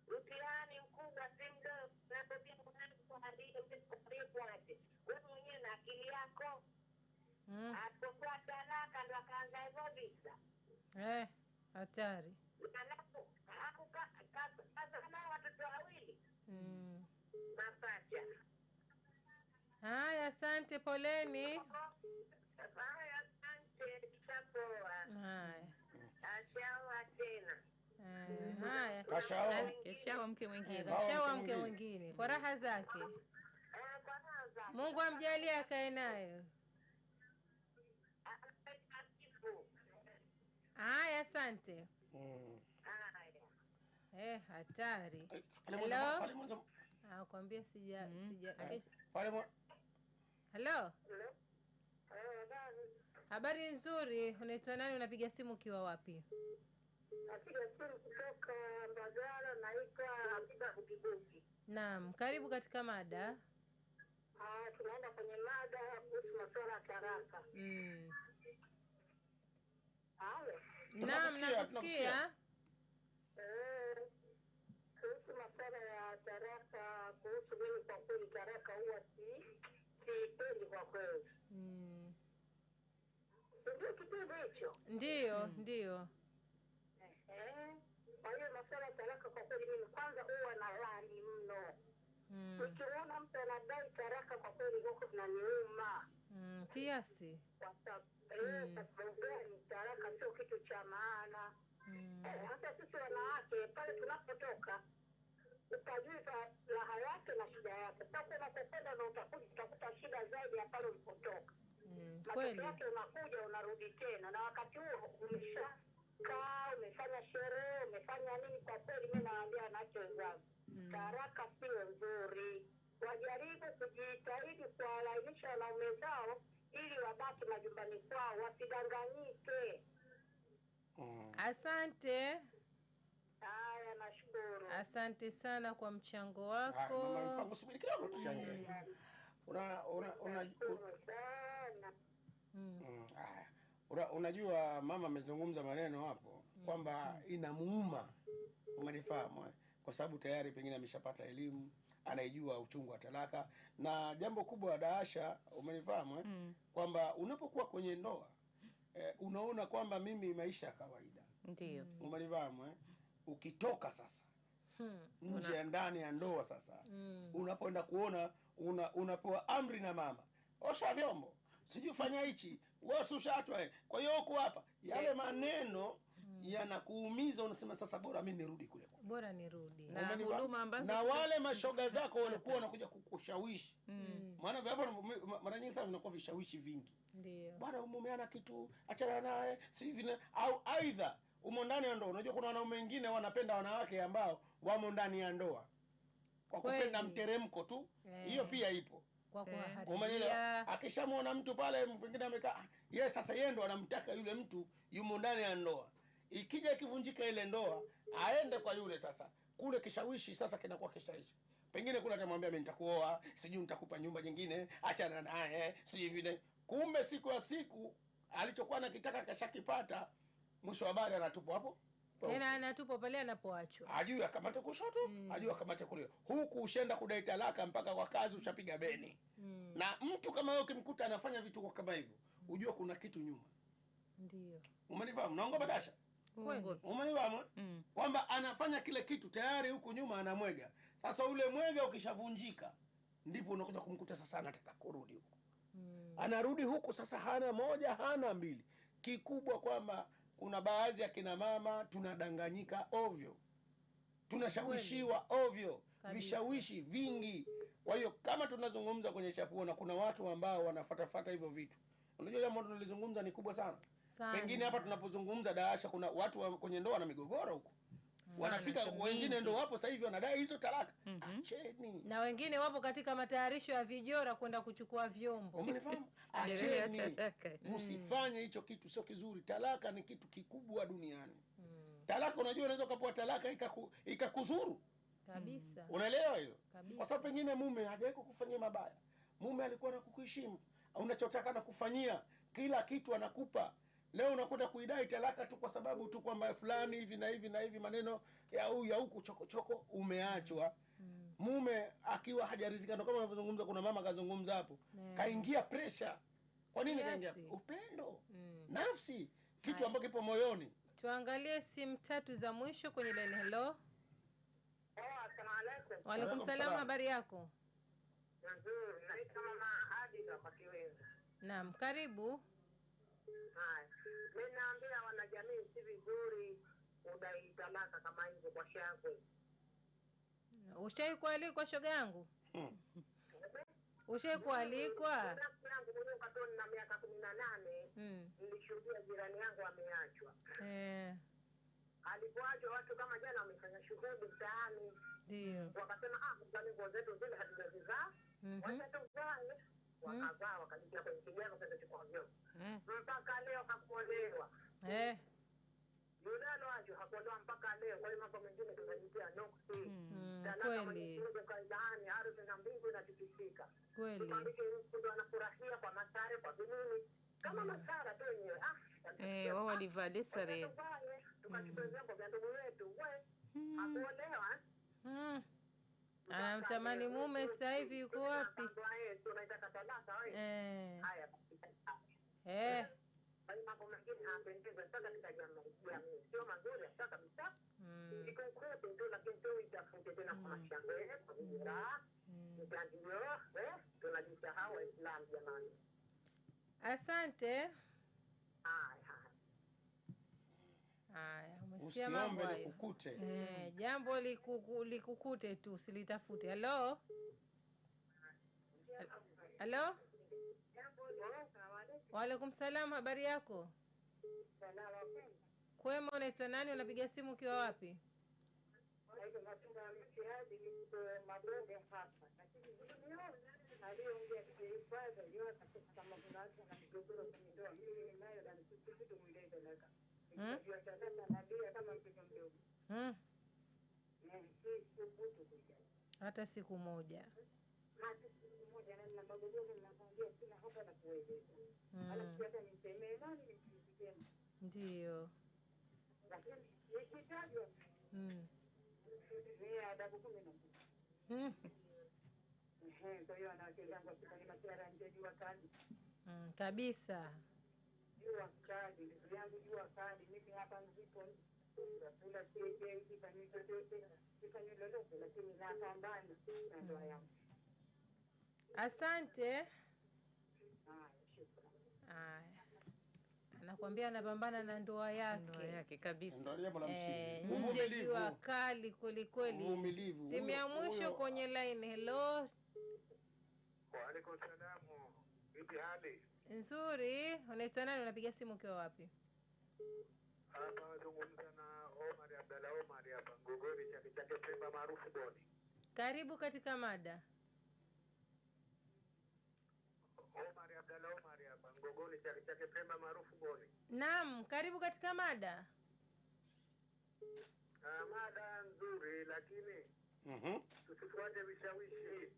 Mtihani mkubwa si mdogo. Nakwambia mwanangu, kuambie wewe mwenyewe na akili yako. Alipopewa talaka ndo akaanza hivyo visa. Hatari. Alafu hakukazaa nao watoto wawili mapacha. Haya, asante, poleni. Haya, asante, tushapoa. Haya. Ashaoa tena. Haya. Kashaoa. Keshaoa mke mwingine. Kashaoa mke mwingine kwa raha zake. Kwa raha zake. Mungu amjalie akae nayo. Haya, asante. Haya. Hatari. Pale Hello? pale mwanzo Nakwambia sija pale Hello. Habari nzuri. Unaitwa nani? Unapiga simu ukiwa wapi? Napiga simu kutoka Mbagala, naitwa Habiba Bugibugi. Naam, karibu katika mada. Tunaenda kwenye mada kuhusu masuala ya talaka. Halo. Naam, nakusikia. Kuhusu masuala ya talaka, kuhusu mimi kwa kweli talaka huwa siipendi kwa kweli. Ndio kipindi hicho. Ndio, ndio. Kwa hiyo masuala ya talaka kwa kweli mimi kwanza huwa nalani mno. Nikiona mtu anadai talaka kwa kweli huko kunaniuma. Kiasi. Kwa sababu gani? Talaka sio kitu cha maana. Hata sisi wanawake pale tunapotoka utajua raha yake na shida yake. Sasa unapokwenda na utakuja utakuta shida zaidi ya pale ulipotoka. Kweli. Matokeo yake unakuja unarudi tena, na wakati huo umeshakaa, umefanya sherehe, umefanya nini. Kwa kweli mimi nawaambia wanawake wenzangu, talaka sio nzuri. Wajaribu kujitahidi kuwalainisha wanaume zao ili wabaki majumbani kwao, wasidanganyike. Asante. Haya, nashukuru. Asante sana kwa mchango wako. Mama mpango, subiri kidogo tuchangie. Unajua mama amezungumza maneno hapo kwamba inamuuma, umenifahamu, kwa sababu tayari pengine ameshapata elimu, anaijua uchungu wa talaka. Na jambo kubwa Daasha, umenifahamu, kwamba unapokuwa kwenye ndoa unaona kwamba mimi maisha ya kawaida. Ndio. Umenifahamu, Ukitoka sasa nje ya ndani ya ndoa sasa, unapoenda kuona unapewa amri na mama, osha vyombo, sijui fanya hichi, wewe ushaachwa. Kwa hiyo huko hapa yale maneno Yanakuumiza, unasema sasa bora mimi nirudi kule kule. Bora nirudi. Na huduma ambazo na wale mashoga zako walikuwa wanakuja kukushawishi. Maana hapo mara nyingi sana vinakuwa vishawishi vingi. Ndio. Bwana mume ana kitu, achana naye, si hivi au aidha umo ndani ya ndoa. Unajua kuna wanaume wengine wanapenda wanawake ambao wamo ndani ya ndoa kwa kupenda mteremko tu. Hiyo pia ipo. Kwa kuwaharibia. Akishamwona mtu pale pengine amekaa, yeye sasa yeye ndo anamtaka yule mtu yumo ndani ya ndoa. Ikija ikivunjika ile ndoa, aende kwa yule sasa. Kule kishawishi sasa kinakuwa kishawishi. Pengine kule atamwambia mimi nitakuoa, sijui nitakupa nyumba nyingine, achana naye, sijui vile. Kumbe siku ya siku alichokuwa anakitaka kashakipata, mwisho wa habari anatupwa hapo. Tena anatupwa pale anapoachwa. Ajui akamate kushoto, ajui akamate kulia. Huku ushenda kudai talaka mpaka kwa kazi ushapiga beni. Na mtu kama wewe ukimkuta anafanya vitu kama hivyo, ujue kuna kitu nyuma. Ndio. Umenifahamu? Naongopa Dasha? Umenifahamu? Kwamba anafanya kile kitu tayari huku nyuma anamwega. Sasa ule mwega ukishavunjika ndipo unakuja kumkuta sasa anataka kurudi huku. Anarudi huku sasa hana moja, hana mbili. Kikubwa kwamba kuna baadhi ya kina mama tunadanganyika ovyo. Tunashawishiwa ovyo, vishawishi vingi. Kwa hiyo kama tunazungumza kwenye Chapuo na kuna watu ambao wanafuatafuata hivyo vitu. Unajua jambo tunalizungumza ni kubwa sana. Pengine hapa tunapozungumza Daasha kuna watu kwenye ndoa na migogoro huko. Wanafika wengine ndio wapo sasa hivi wanadai hizo talaka. Acheni. Na wengine wapo katika matayarisho ya vijora kwenda kuchukua vyombo. Umenifahamu? Acheni. Msifanye hicho kitu, sio kizuri. Talaka ni kitu kikubwa duniani. Talaka unajua unaweza ukapewa talaka ikakuzuru. Kabisa. Unaelewa hiyo? Kwa sababu pengine mume hajawahi kukufanyia mabaya. Mume alikuwa anakuheshimu. Unachotaka anakufanyia, kila kitu anakupa. Leo unakwenda kuidai talaka tu kwa sababu tu kwamba fulani hivi na hivi na hivi maneno ya huyu ya huku choko choko, umeachwa. Mume akiwa hajaridhika, ndio kama unavyozungumza, kuna mama kazungumza hapo. Kaingia pressure. Kwa nini kaingia? Upendo. Nafsi, kitu ambacho kipo moyoni. Tuangalie simu tatu za mwisho kwenye line. Hello. Asalamu alaykum. Wa alaykum salaam, habari yako? Nzuri, naitwa mama Hadija kwa Kiweza. Naam, karibu. Haya, mimi naambia wanajamii si vizuri udai talaka kama hizo kwa shangwe. Ushawahi kualikwa shoga yangu? Ushawahi kualikwa? Rafiki yangu mwenyewe katoni na miaka 18 nilishuhudia jirani yangu ameachwa. Alipoachwa watu kama jana wamefanya shughuli mtaani. Ndio. Wakasema kwani nguo zetu zile hatujazivaa. Wacha tuvae. Wakavaa wakajitia kwenye kijana kwenda kuchukua vyombo. Mpaka leo hakuolewa. Yule aloachwa hakuolewa mpaka leo. Kwa hiyo mambo mengine tunajitia nuksi. Kweli. Kailaani ardhi na mbingu inatikisika. Kweli. Tukwambie mtu anafurahia kwa masare kwa vinini. Kama masara tu wenyewe. Wao walivaa sare. Tukachukua vyombo vya ndugu wetu. We hakuolewa. Anamtamani mume sasa hivi yuko wapi? Tunaitaka talaka wewe. Haya. Mambo mengine hayapendezi hata katika jamii. Sio mazuri hata kabisa. Ikukute tu lakini tu itafute tena kwa mashangwe, kwa vijira. Ndio, tunajisahau Waislamu jamani. Asante. Haya. Haya, umesikia mambo Usiombe hayo. likukute. Jambo likukute tu, usilitafute. Hello? Hello? Wa alaikum salam, habari yako? Kwema, unaitwa nani? Unapiga simu ukiwa wapi? Hata siku moja. Ndio. Kabisa. Jua kali, ndugu yangu, jua kali. Mimi hapa nilipo chakula sifanyi chochote, sifanyi lolote, lakini napambana na ndoa yangu. Asante. Haya, shukrani. Haya. Anakuambia anapambana na ndoa yake. Ndoa yake kabisa. Ndio jambo la Eh, msingi. nje jua Uvumilivu. kali kweli kweli. Uvumilivu. Simu ya Huyo- mwisho huyo- kwenye line. Hello, Waalaikum salamu. Vipi hali? nzuri. Unaitwa nani? Unapiga simu ukiwa wapi? Hapa nazungumza na Omar Abdalla Omar hapa Ngogoni Chake Chake Pemba maarufu Boni. Karibu katika mada. Omar Abdalla Omar hapa Ngogoni Chake Chake Pemba maarufu Boni. Naam, karibu katika mada. Ah, mada nzuri lakini tusifuate vishawishi.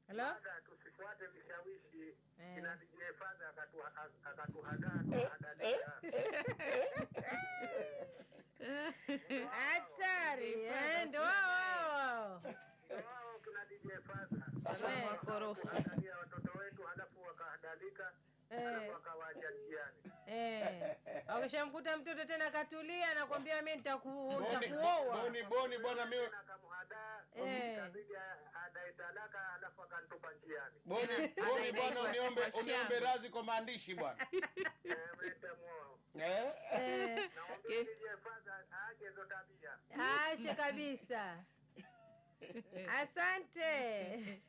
Hello? Mada tusifuate vishawishi. Eh. Ina DJ Father akatuhadaa tukahadalika. Hatari, eh, ndio wao wao. Ndio wao kina DJ Father. Sasa Eh. Wakorofi. Wakahadalia watoto wetu halafu wakahadalika halafu wakawaacha njiani. Eh. Wakishamkuta mtoto tena katulia anakuambia mimi Boni, nitakuoa. boni, boni bwana mimi Tena akamhadaa Eh. ikabidi adai talaka halafu akantupa njiani. boni, boni bwana Anaidai uniombe kwa uniombe shangwe. radhi kwa maandishi bwana. Eh, mtamuoa. Eh? Eh, Namwambia DJ Father aache hizo tabia. aache kabisa. Asante.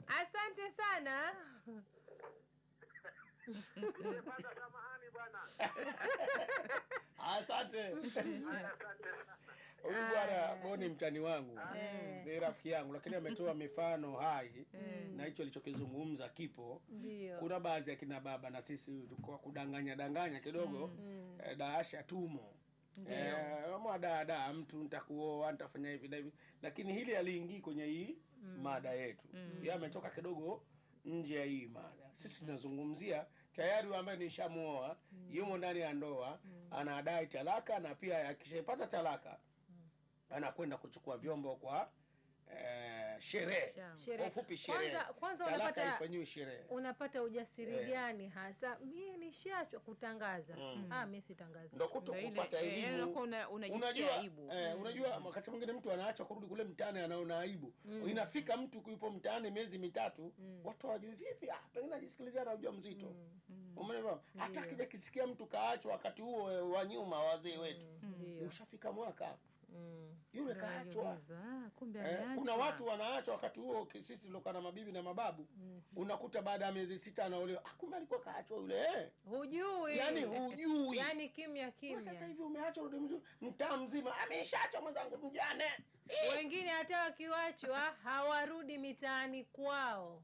Asante sana. DJ Father samahani bwana. Asante. Haya, asante sana. Huyu bwana Boni mtani wangu ni rafiki yangu, lakini ametoa mifano hai na hicho alichokizungumza kipo. Ndio. Kuna baadhi ya kina baba na sisi kwa kudanganya danganya kidogo daasha tumo mwadaadaa mtu nitakuoa nitafanya hivi na hivi, lakini hili aliingii kwenye hii mada yetu. Yeye ametoka kidogo nje ya hii mada. Sisi tunazungumzia tayari huyu ambaye nishamuoa yumo ndani ya ndoa, anadai talaka, na pia akishapata talaka anakwenda kuchukua vyombo kwa sherehe. Sherehe. Kwa ufupi sherehe. Kwanza Talaka unapata haifanyiwi sherehe. unapata ujasiri gani hasa? Mimi nishaachwa kutangaza. Ah, mimi sitangazi. Ndo kuto Ndio ile, kupata yaani elimu. unakuwa unajisikia Unajua, aibu. unajua wakati mwingine mtu anaachwa kurudi kule mtaani anaona aibu. Inafika mtu yupo mtaani miezi mitatu, watu hawajui vipi, ah, pengine ajisikilizia ana ujauzito. Umeelewa? Hata akija kisikia mtu kaachwa wakati huo wa nyuma wazee wetu. Ndio. Ushafika mwaka. Yule Ndio kaachwa. anajiuliza, ah, kumbe Kuna ameachwa. watu wanaachwa wakati huo sisi tuliokuwa na mabibi na mababu. Unakuta baada ya miezi 6 anaolewa. Ah, kumbe alikuwa kaachwa yule. Hujui. Yaani hujui. Yaani kimya Wewe kimya. sasa hivi umeachwa rudi mtaa mzima. Ameshaachwa mwenzangu mjane. Wengine hata wakiwachwa hawarudi mitaani kwao,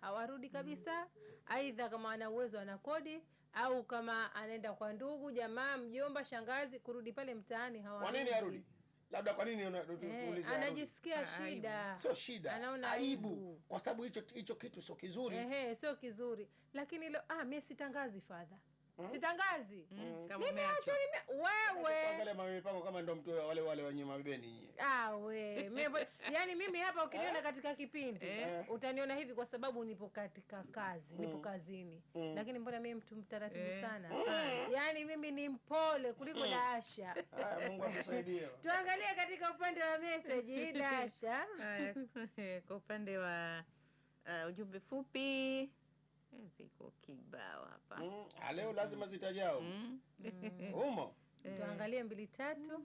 hawarudi kabisa. Aidha kama ana uwezo ana kodi, au kama anaenda kwa ndugu, jamaa, mjomba, shangazi, kurudi pale mtaani hawarudi. Kwa nini arudi? Labda kwa nini uulize arudi? Anajisikia Aibu. shida. Sio shida, Anaona aibu. aibu. Kwa sababu hicho kitu sio kizuri. Ehe, sio kizuri. Lakini leo mimi sitangazi father. Sitangazi. Kama Nimeachwa umeachwa. wewe. Angalia mipango kama ndo mtu wale wale wenye mabeni nyie. Ah, we. Mimi, yani mimi hapa ukiniona katika kipindi utaniona hivi kwa sababu nipo katika kazi, nipo kazini. Lakini mbona mimi mtu mtaratibu sana. Yaani mimi ni mpole kuliko Dasha. Haya, Mungu atusaidie. Tuangalie katika upande wa message Dasha. Haya, kwa upande wa ujumbe fupi ziko kibao hapa. Leo lazima zitajao. Umo. Tuangalie 2 3.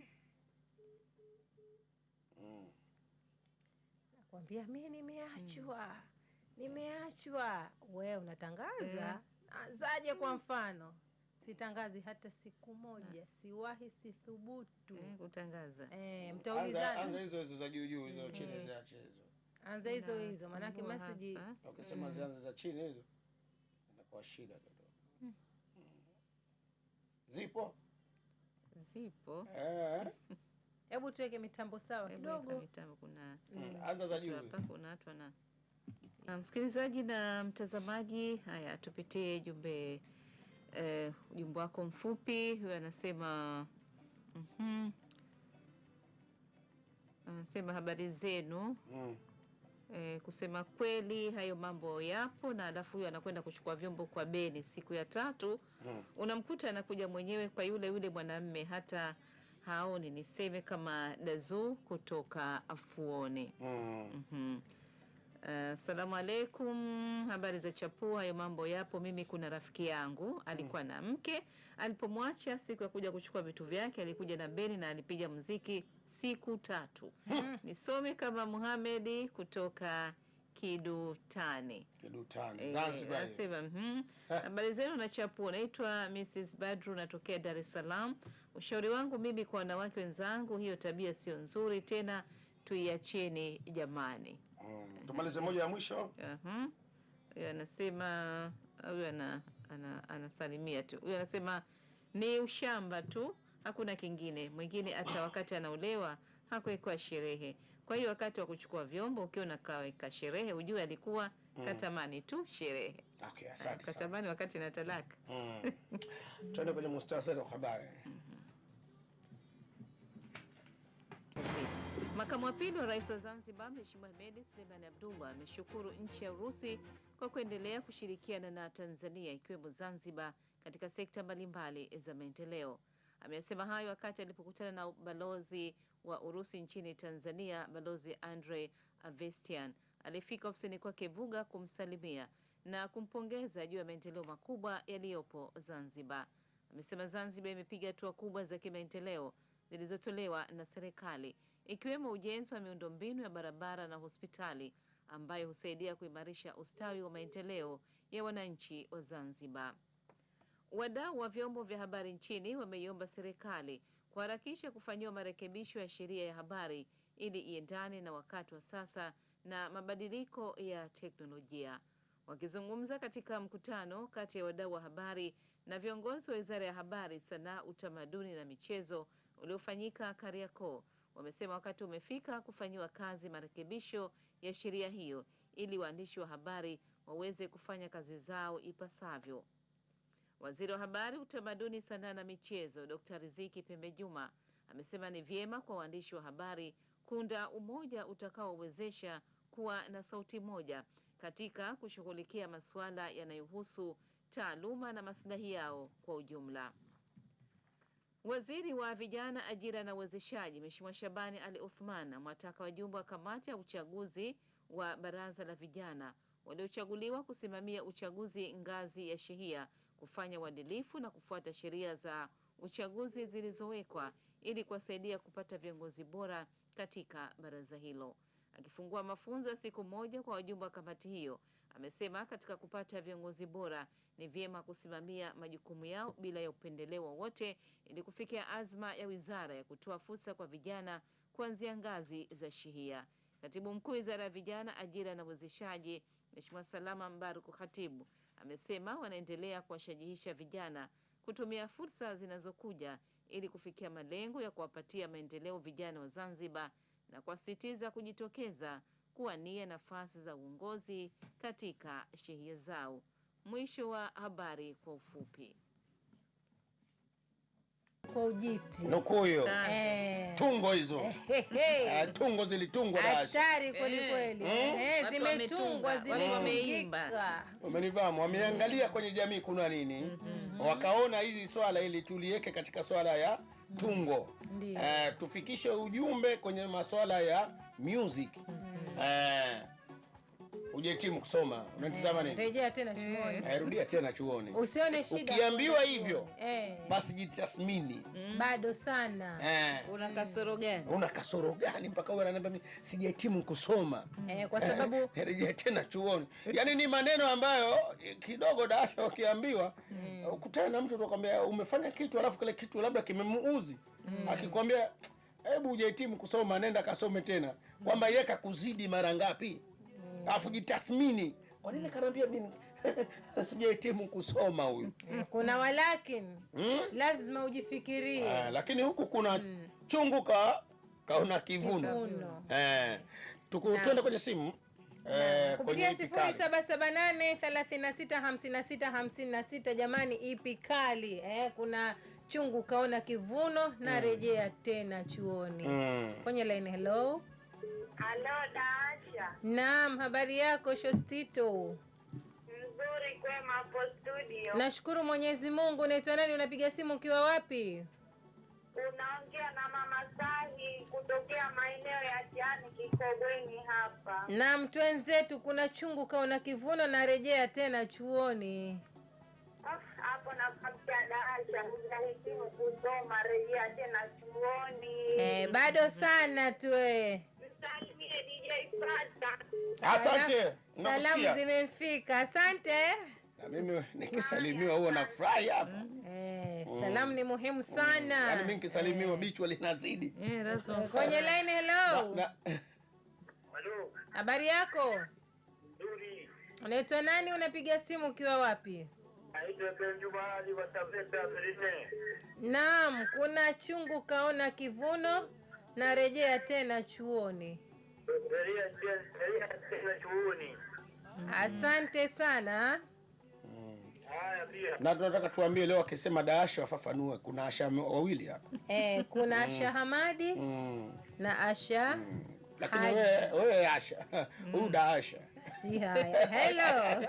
Nakwambia mimi nimeachwa. Nimeachwa. Wewe unatangaza? Anzaje kwa mfano? Sitangazi hata siku moja, siwahi, sithubutu. Kutangaza. Mtaulizana. Anza hizo hizo za juu juu hizo chini ziache hizo. Anza hizo hizo maana message Ukisema zianze za chini hizo inakuwa shida kidogo. Zipo? Zipo. Hebu tuweke mitambo sawa kidogo. Mitambo kuna Anza za juu. Hapa kuna watu wana msikilizaji na mtazamaji, haya tupitie jumbe ujumbe wako mfupi. Huyu anasema anasema habari zenu. Kusema kweli hayo mambo yapo, na alafu huyu anakwenda kuchukua vyombo kwa beni siku ya tatu. Unamkuta anakuja mwenyewe kwa yule yule mwanamme, hata haoni. Niseme kama Dazu kutoka Afuoni. Asalamu alaikum, habari za chapua. Hayo mambo yapo. Mimi kuna rafiki yangu alikuwa na mke, alipomwacha siku ya kuja kuchukua vitu vyake alikuja na beni na alipiga muziki siku 3. Nisome kama Muhamedi kutoka Kidutani. Kidutani, Zanzibar. Habari zenu na chapua. Naitwa Mrs. Badru, natokea Dar es Salaam. Ushauri wangu mimi kwa wanawake wenzangu, hiyo tabia sio nzuri tena, tuiacheni jamani. Tumalize moja ya mwisho. Huyu anasema, huyu anasalimia tu. Huyu anasema ni ushamba tu, hakuna kingine. Mwingine hata wakati anaolewa hakuwekwa sherehe. Kwa hiyo wakati wa kuchukua vyombo ukiona kaweka sherehe ujue alikuwa katamani tu sherehe. Okay, asante. Katamani wakati na talaka. Tuende kwenye mustasari wa habari. Makamu wa pili wa Rais wa Zanzibar Mheshimiwa Hemed Suleiman Abdullah ameshukuru nchi ya Urusi kwa kuendelea kushirikiana na Tanzania ikiwemo Zanzibar katika sekta mbalimbali za maendeleo. Amesema hayo wakati alipokutana na balozi wa Urusi nchini Tanzania, Balozi Andrei Avestian. Alifika ofisini kwake Vuga kumsalimia na kumpongeza juu ya maendeleo makubwa yaliyopo Zanzibar. Amesema Zanzibar imepiga hatua kubwa za kimaendeleo zilizotolewa na serikali, ikiwemo ujenzi wa miundombinu ya barabara na hospitali ambayo husaidia kuimarisha ustawi wa maendeleo ya wananchi wa Zanzibar. Wadau wa vyombo vya habari nchini wameiomba serikali kuharakisha kufanyiwa marekebisho ya sheria ya habari ili iendane na wakati wa sasa na mabadiliko ya teknolojia. Wakizungumza katika mkutano kati ya wadau wa habari na viongozi wa Wizara ya Habari, Sanaa, Utamaduni na Michezo uliofanyika Kariakoo, wamesema wakati umefika kufanyiwa kazi marekebisho ya sheria hiyo ili waandishi wa habari waweze kufanya kazi zao ipasavyo. Waziri wa Habari, Utamaduni, Sanaa na Michezo, Dr. Riziki Pembe Juma amesema ni vyema kwa waandishi wa habari kuunda umoja utakaowezesha kuwa na sauti moja katika kushughulikia masuala yanayohusu taaluma na maslahi yao kwa ujumla. Waziri wa Vijana, Ajira na Uwezeshaji, Mheshimiwa Shabani Ali Uthman amewataka wajumbe wa kamati ya uchaguzi wa Baraza la Vijana waliochaguliwa kusimamia uchaguzi ngazi ya shehia kufanya uadilifu na kufuata sheria za uchaguzi zilizowekwa ili kuwasaidia kupata viongozi bora katika baraza hilo. Akifungua mafunzo ya siku moja kwa wajumbe wa kamati hiyo, amesema katika kupata viongozi bora ni vyema kusimamia majukumu yao bila ya upendeleo wowote ili kufikia azma ya wizara ya kutoa fursa kwa vijana kuanzia ngazi za shehia. Katibu Mkuu Wizara ya Vijana, Ajira na Uwezeshaji, Mheshimiwa Salama Mbaruku Khatibu amesema wanaendelea kuwashajihisha vijana kutumia fursa zinazokuja ili kufikia malengo ya kuwapatia maendeleo vijana wa Zanzibar na kuwasisitiza kujitokeza kuwania nafasi za uongozi katika shehia zao. Mwisho wa habari kwa ufupi. Kwa ujiti. Nukuyo. Tungo hizo. Tungo zilitungwa dashi. Hatari kweli kweli. Zimetungwa, zimeimba. Umenifahamu? Wameangalia kwenye jamii kuna nini? Wakaona hizi swala ili tuliweke katika swala ya tungo. Tufikishe ujumbe kwenye masuala ya music. Hujahitimu kusoma, unatizama nini? Rejea tena chuoni. Rudia tena chuoni. Usione shida. Ukiambiwa hivyo, basi jitathmini. Bado sana. Una kasoro gani? Una kasoro gani mpaka wewe unaniambia mimi sijahitimu kusoma? Kwa sababu rejea tena chuoni. Yaani ni maneno ambayo kidogo dasha ukiambiwa, ukutana na mtu atakwambia umefanya kitu alafu kile kitu labda kimemuuzi. Akikwambia hebu hujahitimu kusoma nenda kasome tena. Kwamba yeye kakuzidi mara ngapi? Alafu jitathmini. Kwa nini kaniambia mimi sijahitimu kusoma huyu? Kuna walakin lazima ujifikirie. Lakini huku kuna chungu kaona kivuno. Tuende kwenye simu. Kupitia 0778 36 56 56. Jamani, ipi kali? Kuna chungu kaona kivuno na rejea tena chuoni. Kwenye line, hello. Halo Daasha. Naam, habari yako Shostito? Nzuri, kwema hapo studio. Nashukuru Mwenyezi Mungu. Unaitwa nani, unapiga simu ukiwa wapi? Unaongea na Mama Sahi kutokea maeneo ya Jiani Kikobweni hapa. Naam, twenzetu, kuna chungu kaona kivuno na rejea tena chuoni. Hapo nakwambia Daasha, hujahitimu kusoma, rejea tena chuoni. Bado sana tu. Msalimie DJ Fata. Asante. Salamu zimemfika. Asante. Na mimi nikisalimiwa huwa nafurahi hapa. Salamu ni muhimu sana. Yaani mimi nikisalimiwa bichwa linazidi. Kwenye line, hello. Halo. Habari yako? Nzuri. Unaitwa nani, unapiga simu ukiwa wapi? Naitwa Benjuma Ali wa Taveta Mirine. Naam, kuna chungu kaona kivuno na rejea tena chuoni. Rejea tena chuoni. Asante sana. Haya pia. Na tunataka tuambie leo akisema Daasha wafafanue, kuna Asha wawili hapa. Kuna Asha Hamadi na Asha Lakini wewe Asha, huyu Daasha. Si haya. Hello.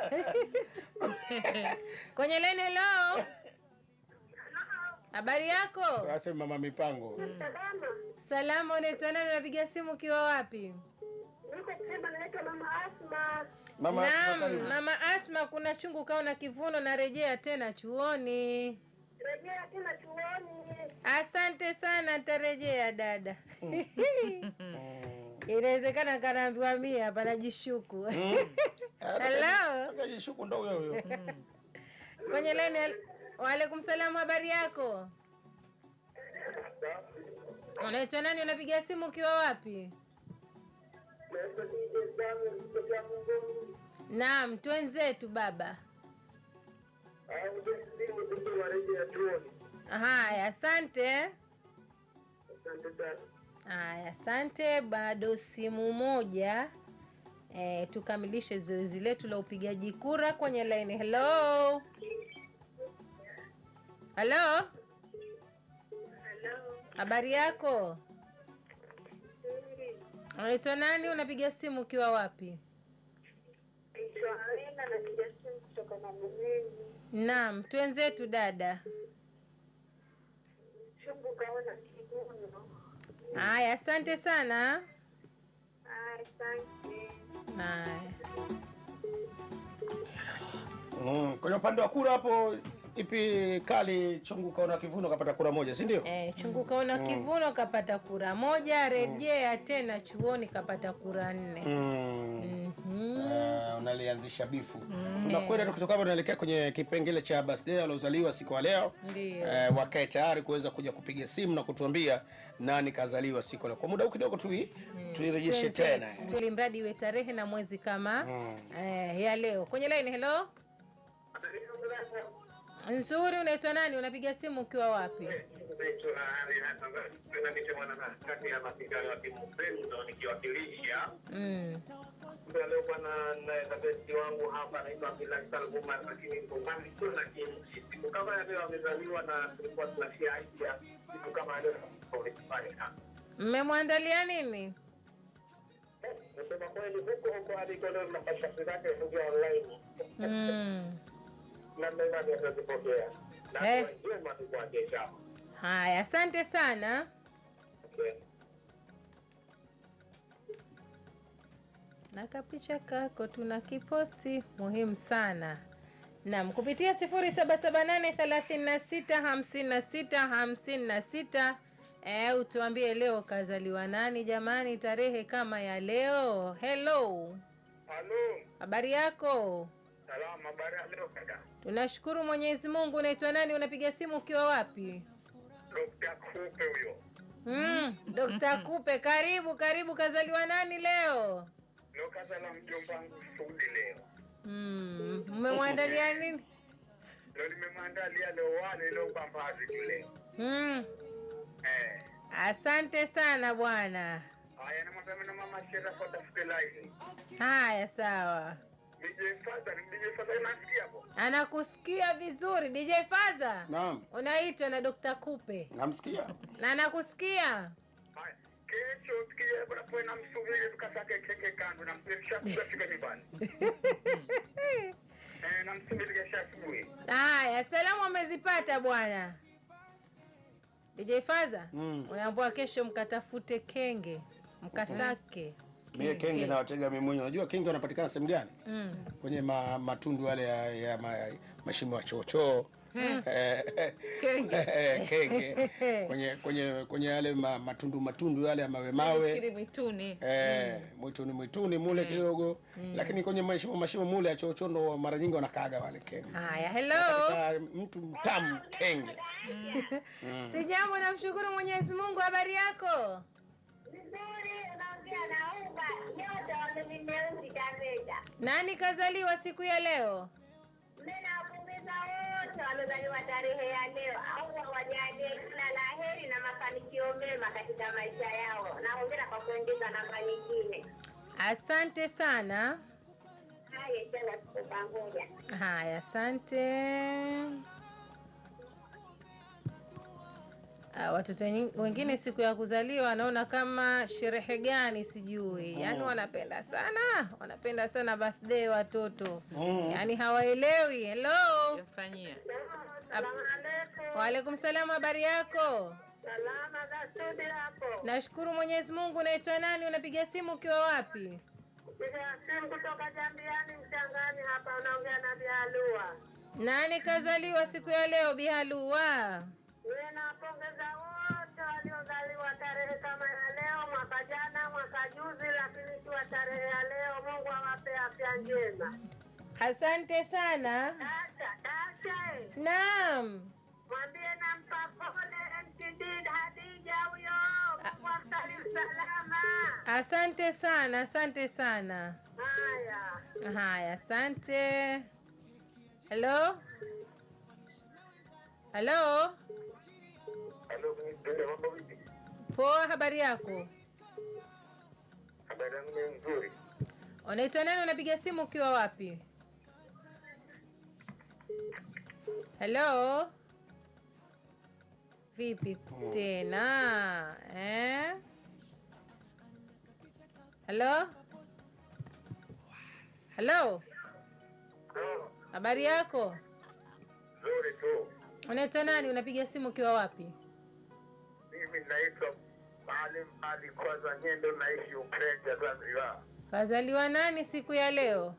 Kwenye line, hello. Habari yako? Sasa mama mipango. Salama. Salama, unaitwa nani, unapiga simu ukiwa wapi? Niko Pemba, naitwa Mama Asma. Mama Asma, Naam, Mama Asma, kuna chungu kaona kivuno na rejea tena chuoni. Rejea tena chuoni. Asante sana, nitarejea dada. Inawezekana kanaambiwa mimi hapa najishuku. Hello. Najishuku ndo huyo huyo. Kwenye line, wa alaikum salaam, habari yako? Unaitwa nani, unapiga simu ukiwa wapi? Naam, twenzetu baba. Haya, asante. Haya, asante. Bado simu moja. Tukamilishe zoezi letu la upigaji kura kwenye line. Hello. Hello. Hello. Habari yako? Unaitwa nani, unapiga simu ukiwa wapi? Naitwa Alina, napiga simu kutoka Magomeni. Naam, twenzetu dada. Chungu kaona kivuno. Haya, asante sana. Asante. Haya. Kwenye upande wa kura hapo ipi kali? Chungu kaona kivuno kapata kura moja, si ndio? Chungu kaona kivuno kapata kura moja, rejea tena chuoni kapata kura 4. Unalianzisha bifu. Tunakwenda tukitoka hapo tunaelekea kwenye kipengele cha birthday waliozaliwa siku ya leo. Wakae tayari kuweza kuja kupiga simu na kutuambia nani kazaliwa siku leo. Kwa muda huu kidogo tu tuirejeshe tena. Tulimradi iwe tarehe na mwezi kama ya leo. Kwenye line, hello. Nzuri, unaitwa nani, unapiga simu ukiwa wapi? Leo bwana na besti wangu hapa anaitwa Abdullah Salguma, lakini kwa mbali sio na kimchi. Siku kama ya leo amezaliwa na tulikuwa tunashia idea siku kama leo tulifanya. Mmemwandalia nini? Nasema kweli huko huko aliko leo tunapasha zake kuja online. Na mimi ndio na njema tu kwa kesho. Haya, asante sana. Okay. Na kapicha kako tunakiposti muhimu sana. Naam, kupitia 0778 36 56 56 utuambie leo kazaliwa nani jamani, tarehe kama ya leo. Hello. Hello. Habari yako? Salama, habari ya leo kaka. Tunashukuru Mwenyezi Mungu. Unaitwa nani, unapiga simu ukiwa wapi? Dr. Kupe huyo. Dr. Kupe, karibu karibu. Kazaliwa nani leo? Leo kazaliwa mjomba wangu Sudi leo. Mmemwandalia nini? Leo nimemwandalia leo wale leo pambazi tu leo. Asante sana bwana. Haya, namwambia na mama Shera kwa tafute line. Haya, sawa. DJ Faza, DJ Faza unasikia hapo? Anakusikia vizuri DJ Faza. Naam. Unaitwa na Dr. Kupe. Namsikia. Na anakusikia. Haya. Kesho tukija bwana kwa na msubiri tukasake keke kando na mpisha kufika nyumbani. Na msubiri kesho asubuhi. Haya, salamu amezipata bwana. DJ Faza, unaambiwa kesho mkatafute kenge. Mkasake. Mie kenge na watega mimi mwenyewe. Unajua kenge wanapatikana sehemu gani? Kwenye matundu yale ya mashimo ya chochoo. Kenge. Kenge. Kwenye yale matundu yale ya mawe mawe. Nafikiri mwituni. Mwituni mule kidogo. Lakini kwenye mashimo mule ya chochoo ndo mara nyingi wanakaaga wale kenge. Haya, hello. Katika mtu mtamu kenge. Sijambo, namshukuru Mwenyezi Mungu. Habari yako? Nzuri, unaongea na Uba. Nyote wamenimeudi Taveta. Nani kazaliwa siku ya leo? Mimi nawapongeza wote waliozaliwa tarehe ya leo. Allah wajalie kila la heri na mafanikio mema katika maisha yao. Na hongera kwa kuongeza namba nyingine. Asante sana. Haya, tena tuko pamoja. Haya, asante. Watoto wengine siku ya kuzaliwa wanaona kama sherehe gani sijui. Yaani wanapenda sana birthday watoto. Yaani hawaelewi. Hello. Yafanyia. Salamu alaikum. Wa alaikum salam, habari yako? Salama za studio hapo. Nashukuru Mwenyezi Mungu. Unaitwa nani? Unapiga simu ukiwa wapi? Piga simu kutoka Jambiani Mchangani hapa, unaongea na Bihalua. Nani kazaliwa siku ya leo Bihalua? Mimi nawapongeza wote waliozaliwa tarehe kama ya leo, mwaka jana, mwaka juzi, lakini ikiwa tarehe ya leo, Mungu awape afya njema. Asante sana. Dasha, Dasha, Naam. mwambie nampa pole MTD Hadija huyo, Mungu amsalimu salama. Asante sana, asante sana. Haya. Haya, asante. Hello? Hello? Halo, mambo vipi? Poa, habari yako? Habari yangu ni nzuri. Unaitwa nani? Unapiga simu ukiwa wapi? Hello? Vipi tena? Eh? Hello? Hello? Habari yako? Nzuri tu. Unaitwa nani? Unapiga simu ukiwa wapi? Mimi naitwa Maalim Ali Kwaza Nyendo, naishi Ukereja, Zanzibar. Kazaliwa nani siku ya leo?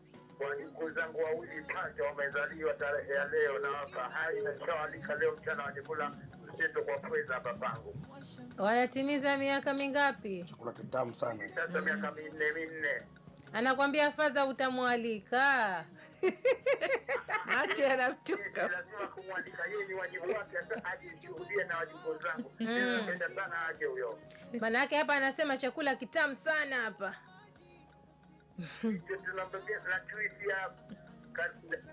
Wajukuu zangu wawili pacha wamezaliwa tarehe ya leo, na wapa hai na nishawaalika leo mchana waje kula mcheto kwa pweza hapa pangu. Wanatimiza miaka mingapi? Chakula kitamu sana. Sasa miaka 4. Anakwambia faza utamwalika. Mate anamtuka. Lazima kumwalika yeye, ni wajibu wake, sasa ajishuhudie na wajukuu zangu. Napenda sana aje huyo. Manake hapa anasema chakula kitamu sana hapa. Tunamwambia na juisi ya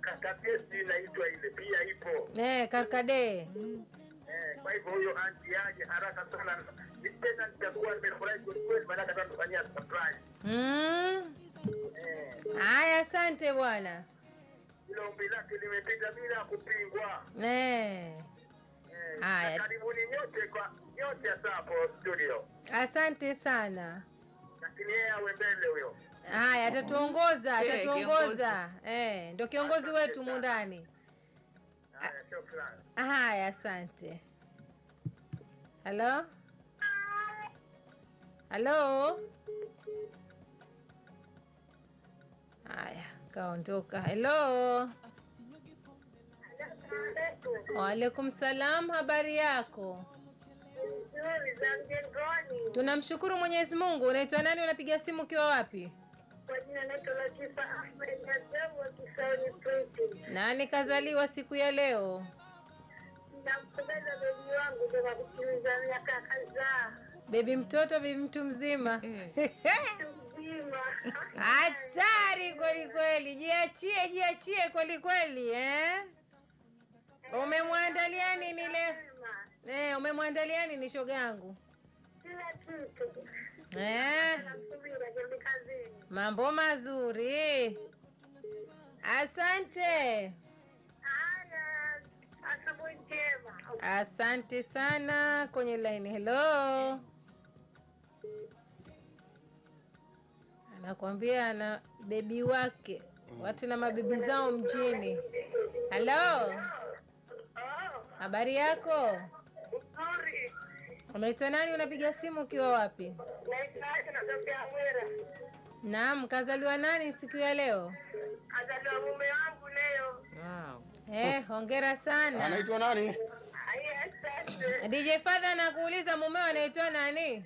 kakapesi inaitwa ile pia ipo. Karkade. Kwa hivyo huyo anti aje haraka sana. Tena nitakuwa nimefurahi kweli, maana atatufanyia surprise. Haya, asante bwana. Hilo ombi lake limepita bila kupingwa. Haya. Karibuni nyote kwa nyote hasa hapo studio. Asante sana. Lakini yeye awe mbele huyo. Haya, atatuongoza, atatuongoza. Ndio kiongozi wetu mundani. Haya, shukrani. Haya, asante. Halo? Halo? Haya, kaondoka. Hello. Waalaikum salam, habari yako? Nzuri za mjengoni. Tunamshukuru Mwenyezi Mungu. Unaitwa nani? Unapiga simu ukiwa wapi? Kwa jina naitwa Latifa Ahmed Ajabu wa Kisauni Printing. Nani kazaliwa siku ya leo? Nampongeza bebi wangu kwa kutimiza miaka kadhaa. Bebi mtoto, bebi mtu mzima. Mzima. Hatari kweli kweli. Jiachie, jiachie kweli kweli, eh? Umemwandalia nini leo? Umemwandalia nini shoga yangu? Kila kitu. Namsubiri akirudi kazini. Mambo mazuri. Asante. Haya, asubuhi njema. Asante sana. Kwenye line, hello. Anakuambia ana bebi wake. Watu na mabibi zao mjini. Hello. Habari yako? Nzuri. Unaitwa nani? Unapiga simu ukiwa wapi? Naitwa Natokea Mwera. Naam, kazaliwa nani siku ya leo? Kazaliwa mume wangu leo. Wow. Hongera sana. Anaitwa nani? Asante. DJ Father anakuuliza mumeo anaitwa nani?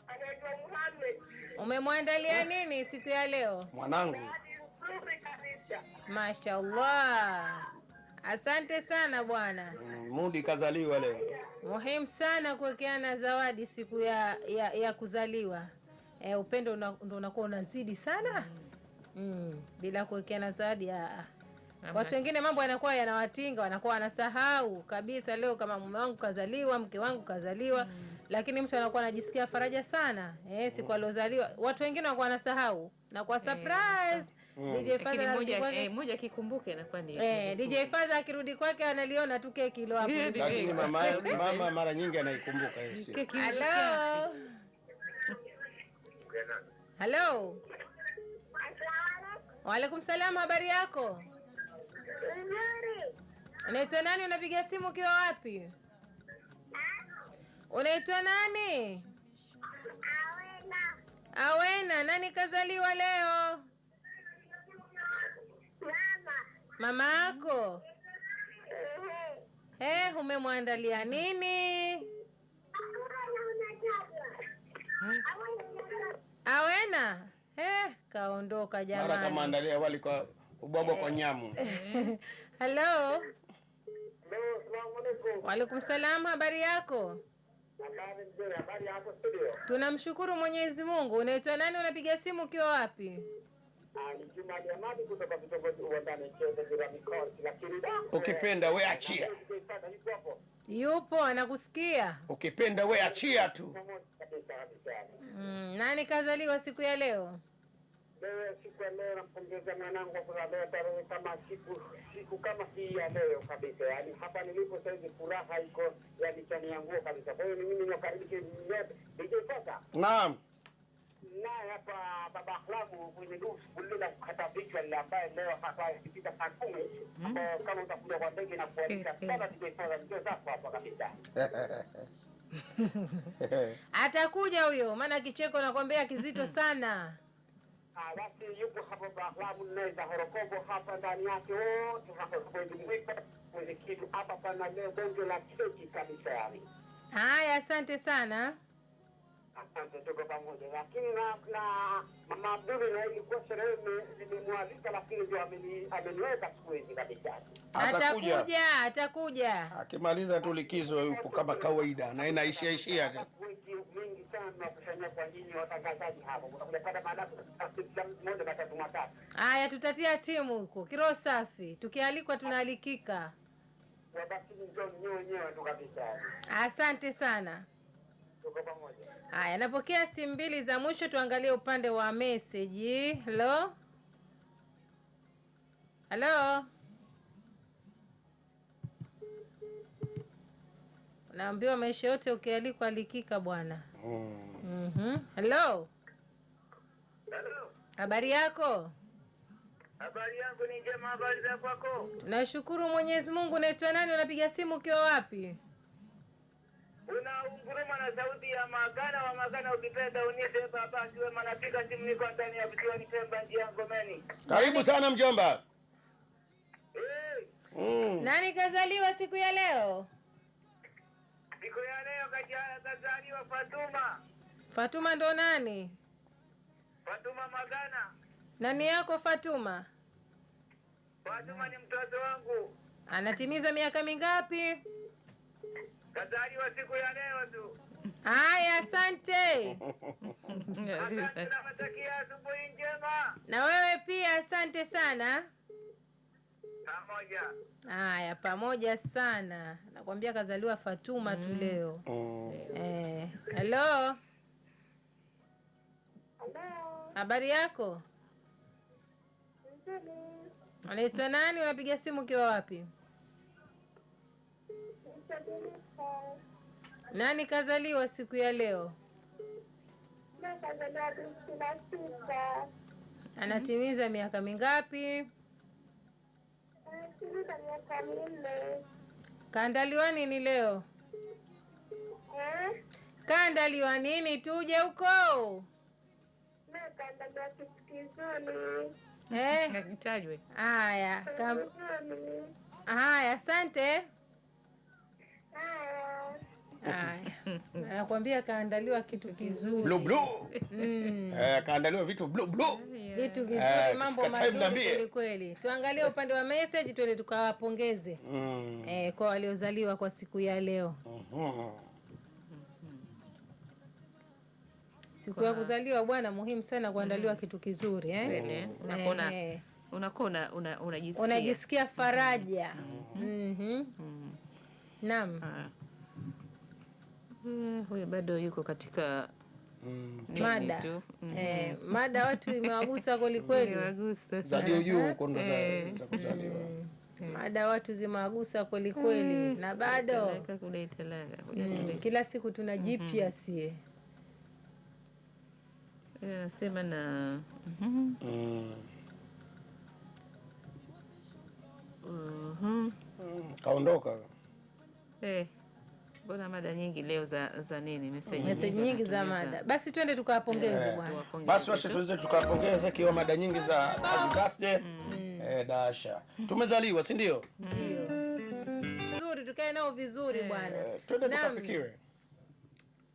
Anaitwa Muhammad. Umemwandalia nini siku ya leo? Mwanangu. Nzuri kabisa. Mashallah. Asante sana bwana. Mudi kazaliwa leo. Muhimu sana kuwekeana zawadi siku ya kuzaliwa. Upendo ndo unakuwa unazidi sana. Bila kuwekeana zawadi Watu wengine mambo yanakuwa yanawatinga, wanakuwa wanasahau kabisa leo kama mume wangu kazaliwa, mke wangu kazaliwa. Lakini mtu anakuwa anajisikia faraja sana. Siku aliozaliwa. Watu wengine wanakuwa wanasahau. Na kwa surprise DJ Father moja moja kikumbuke inakuwa ni DJ Father akirudi kwake analiona tu keki ilo hapo. Lakini mama mara nyingi anaikumbuka hiyo siku. Hello. Hello. Wa alaikum salam, habari yako? Nzuri. Unaitwa nani, unapiga simu ukiwa wapi? Unaitwa nani? Awena. Awena, nani kazaliwa leo? Mama. Mama yako? Umemwandalia nini? Awena? Kaondoka jamani. Mara kama andalia wali kwa ubwabwa kwa nyamu. Hello. Wa alaikum salam, habari yako? Habari nzuri, habari hapo studio. Tunamshukuru Mwenyezi Mungu. Unaitwa nani, unapiga simu ukiwa wapi? Ni Juma Ahmadi kutoka kitongoji Uwandani Cheza Jirani Court, lakini ukipenda we achia. Yupo anakusikia. Ukipenda we achia tu. Nani kazaliwa siku ya leo? Leo siku ya leo nampongeza mwanangu kwa kuzaliwa tarehe kama siku kama hii ya leo kabisa. Yaani hapa nilipo sasa hivi furaha iko yani chani yangu kabisa. Kwa hiyo ni mimi niwakaribishe nyote. DJ Father. Naam. Naye hapa baba Akhlabu kwenye dufu lile kukata vichwa lile ambaye leo hapa ikipita saa 10 kama utakuja kwa ndege na kualika sana DJ Father, njoo zako hapa kabisa. Atakuja huyo, maana kicheko nakwambia kizito sana. Basi yupo hapo baba Akhlabu na Horokobo hapa ndani yake wote hapo kwenye mwiko kwenye kitu hapa pana leo bonge la keki kabisa yani. Haya, asante sana. Asante, tuko pamoja. Lakini na Mama Abduli na ilikuwa sherehe nimemwalika, lakini ndio ameniweka siku hizi kabisa. Atakuja. Akimaliza tu likizo yupo kama kawaida na inaishia ishia tu. Mingi sana tunakusanyia kwa nyinyi watangazaji hapo. Unakuja pata maadafu moja matatu matatu. Haya, tutatia timu huko. Kiroho safi. Tukialikwa tunaalikika. Basi njoo nyinyi wenyewe tu kabisa. Asante sana. Tuko pamoja. Haya, napokea simu mbili za mwisho, tuangalie upande wa message. Hello? Hello? Naambiwa maisha yote ukialikwa alikika bwana. Hello? Hello. Habari yako? Habari yangu ni njema, habari za kwako? Nashukuru Mwenyezi Mungu. Unaitwa nani, unapiga simu ukiwa wapi? Unaunguruma na sauti ya Magana wa Magana, ukipenda uniite baba siwe, napiga simu niko ndani ya kituo Pemba njia Ngomeni. Karibu sana mjomba. Nani kazaliwa siku ya leo? Siku ya leo kazaliwa Fatuma. Fatuma ndo nani? Fatuma Magana. Nani yako Fatuma? Fatuma ni mtoto wangu. Anatimiza miaka mingapi? Kazaliwa siku ya leo tu. Haya, asante. Tunawatakia asubuhi njema. Na wewe pia asante sana. Pamoja. Haya, pamoja sana. Nakwambia kazaliwa Fatuma tu leo. Hello. Hello. Habari yako? Nzuri. Unaitwa nani? Unapiga simu ukiwa wapi? Nani kazaliwa siku ya leo? Kazaliwa 26. Anatimiza miaka mingapi? Anatimiza miaka 4. Kaandaliwa nini leo? Kaandaliwa nini tuje huko? Nakaandaliwa kitu kizuri. Kitajwe. Haya, haya, asante. Haya. Anakuambia kaandaliwa kitu kizuri. Blue blue. Kaandaliwa vitu blue blue. Vitu vizuri, mambo mazuri kweli kweli. Tuangalie upande wa message, twende tukawapongeze kwa waliozaliwa kwa siku ya leo. Siku ya kuzaliwa bwana, muhimu sana kuandaliwa kitu kizuri eh. Unakuwa unajisikia unajisikia faraja. Naam. Huyo bado yuko katika mada. Mada watu imewagusa kweli kweli. Za juu juu huko ndo za kuzaliwa. Mada watu zimewagusa kweli kweli na bado kila siku tuna jipya sie. Nasema na Kaondoka. Mbona mada nyingi leo za nini? Message nyingi za mada. Basi twende tukawapongeze bwana. Basi wacha tuweze tukawapongeze kiwa mada nyingi za happy birthday. Dasha. Tumezaliwa, si ndio? Ndio. Nzuri, tukae nao vizuri bwana. Twende tukapikiwe.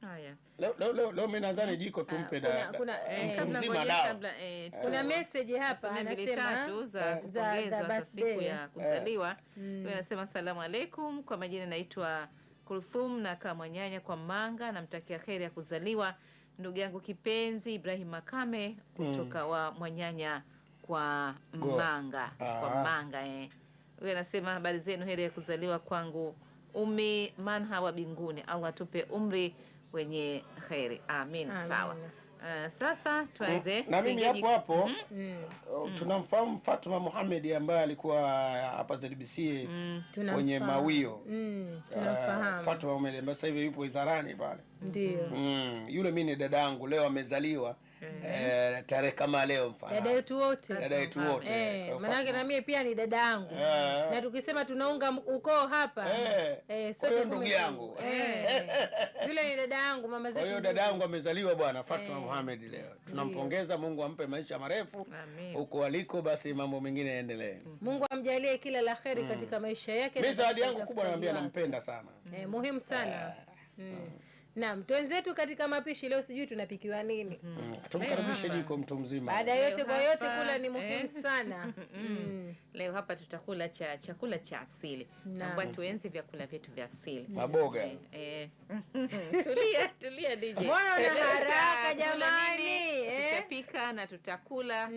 Haya. Leo mimi nadhani jiko tumpe mzima dawa. Kuna message hapa anasema tatu za kupongezwa za siku ya kuzaliwa. Huyu anasema asalamu alaikum, kwa majina naitwa Kulthum na Kamwanyanya kwa Manga, namtakia kheri ya kuzaliwa ndugu yangu kipenzi Ibrahim Makame kutoka wa Mwanyanya kwa Manga. Kwa Manga Huyu anasema habari zenu, heri ya kuzaliwa kwangu Umi Manha wa binguni, Allah tupe umri wenye kheri. Amin. Sawa. Sasa tuanze na mimi hapo hapo. Tunamfahamu Fatuma Mohamed ambaye alikuwa hapa ZBC kwenye mawio. Tunamfahamu Fatuma Mohamed ambaye sasa hivi yupo wizarani pale. Ndio. Yule mimi ni dadangu, leo amezaliwa tarehe kama leo mfano. Dada yetu wote. Dada yetu wote. Maana na mimi pia ni dada yangu. Na tukisema tunaunga ukoo hapa sote ndugu yangu. Yule ni dada yangu, mama zetu. Kwa hiyo dada yangu amezaliwa bwana Fatuma Mohamed leo. Tunampongeza, Mungu ampe maisha marefu huko aliko, basi mambo mengine yaendelee. Mungu amjalie kila la kheri katika maisha yake. Mimi zawadi yangu kubwa naambia nampenda sana. Muhimu sana. Naam, twenzetu katika mapishi leo sijui tunapikiwa nini. Tumkaribishe jiko mtu mzima. Baada yote kwa yote kula ni muhimu sana. Leo hapa tutakula chakula cha asili. Naomba tuenzi vyakula vyetu vya asili. Maboga. Tulia, tulia DJ. Mbona una haraka jamani? Tutapika na tutakula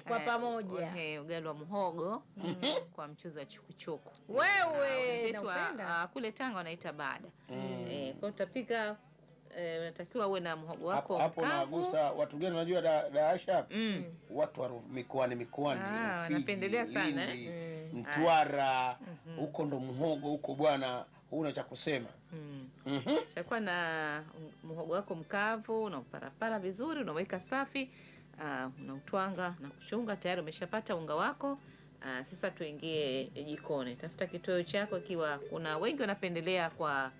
kwa pamoja. Ugali wa muhogo kwa mchuzi wa chukuchuku. Wewe napenda. Kule Tanga wanaita bada. Kwa tutapika unatakiwa uwe na muhogo wako hapo. Nagusa watu gani unajua Daasha? Watu wa mikoani, wanapendelea sana Mtwara huko ndo muhogo huko bwana, huna cha kusema. Shakuwa na muhogo wako mkavu, unauparapara vizuri, unaweka safi, unautwanga na kuchunga, tayari umeshapata unga wako. Sasa tuingie jikoni. Tafuta kitoweo chako, ikiwa kuna wengi wanapendelea kwa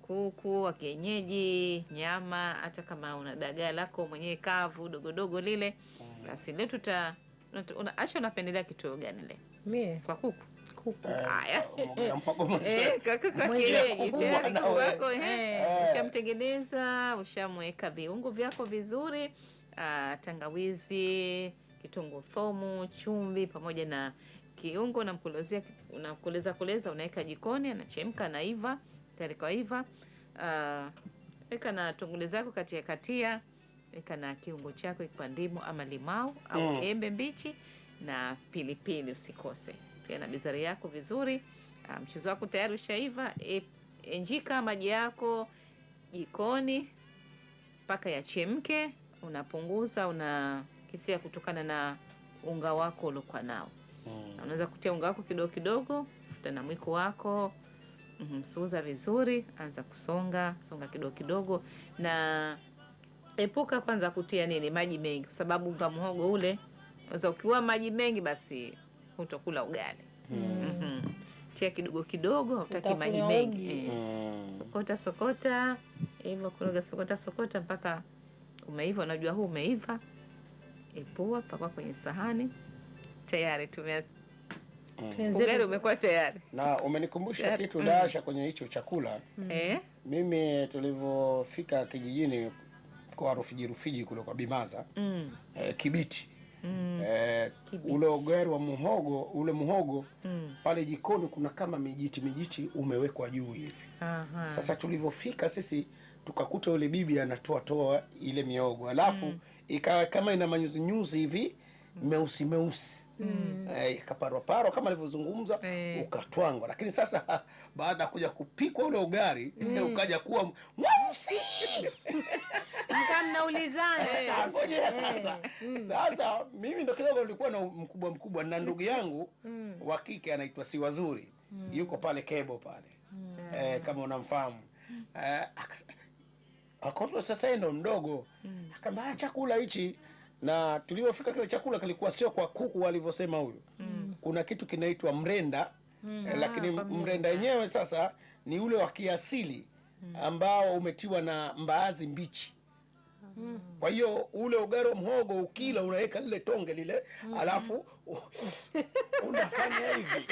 kuku wa kienyeji, nyama, hata kama una dagaa lako mwenyewe kavu dogodogo lile. Basi leo acha unapendelea kitoweo gani leo? Mie kwa kuku. Kuku. Haya. Kuku kienyeji tayari kuku wako ushamtengeneza, ushamweka viungo vyako vizuri, tangawizi, kitunguu thomu, chumvi pamoja na kiungo na mkolezea, unakoleza koleza, unaweka jikoni, anachemka naiva. Tayari kwa iva. Weka na tungule zako katia katia, weka na kiungo chako ikiwa ndimu ama limau au embe mbichi na pilipili usikose. Pia na bizari yako vizuri. Mchuzi wako tayari ushaiva. Enjika maji yako jikoni mpaka yachemke, unapunguza unakisia kutokana na unga wako uliokuwa nao. Unaweza kutia unga wako kidogo kidogo, futa na mwiko wako. Suuza vizuri, anza kusonga, songa kidogo kidogo, na epuka kwanza kutia nini maji mengi, kwa sababu unga muhogo ule unaweza ukiwa maji mengi basi hutokula ugali. Tia kidogo kidogo, hutaki maji mengi. Sokota sokota, Hivyo koroga, sokota sokota mpaka umeiva. Unajua huu umeiva, epua, pakua kwenye sahani, tayari tumia ugali umekuwa tayari. Na umenikumbusha kitu Dasha kwenye hicho chakula. Mimi tulivyofika kijijini kwa Rufiji, Rufiji kule kwa Bimaza, Kibiti, ule ugali wa muhogo, ule muhogo pale jikoni kuna kama mijiti mijiti umewekwa juu hivi. Sasa tulivyofika sisi tukakuta yule bibi anatoa toa ile miogo, alafu ikawa kama ina manyuzinyuzi hivi meusi meusi, ikaparwa parwa kama alivyozungumza, ukatwangwa. Lakini sasa baada ya kuja kupikwa ule ugali, ukaja kuwa mweusi. Mkaa mnaulizana sasa. Ngoja sasa. Sasa mimi ndo kidogo nilikuwa na mkubwa mkubwa na ndugu yangu wa kike anaitwa Siwazuri, yuko pale Kebo pale, kama unamfahamu. Akaona sasa yeye ndo mdogo, akaambia "Ah, chakula hichi." Na tulivyofika kile chakula kilikuwa sio kwa kuku walivyosema huyu. Kuna kitu kinaitwa mrenda, lakini mrenda yenyewe sasa ni ule wa kiasili ambao umetiwa na mbaazi mbichi. Kwa hiyo ule ugali wa mhogo ukila unaweka lile tonge lile, alafu unafanya hivi.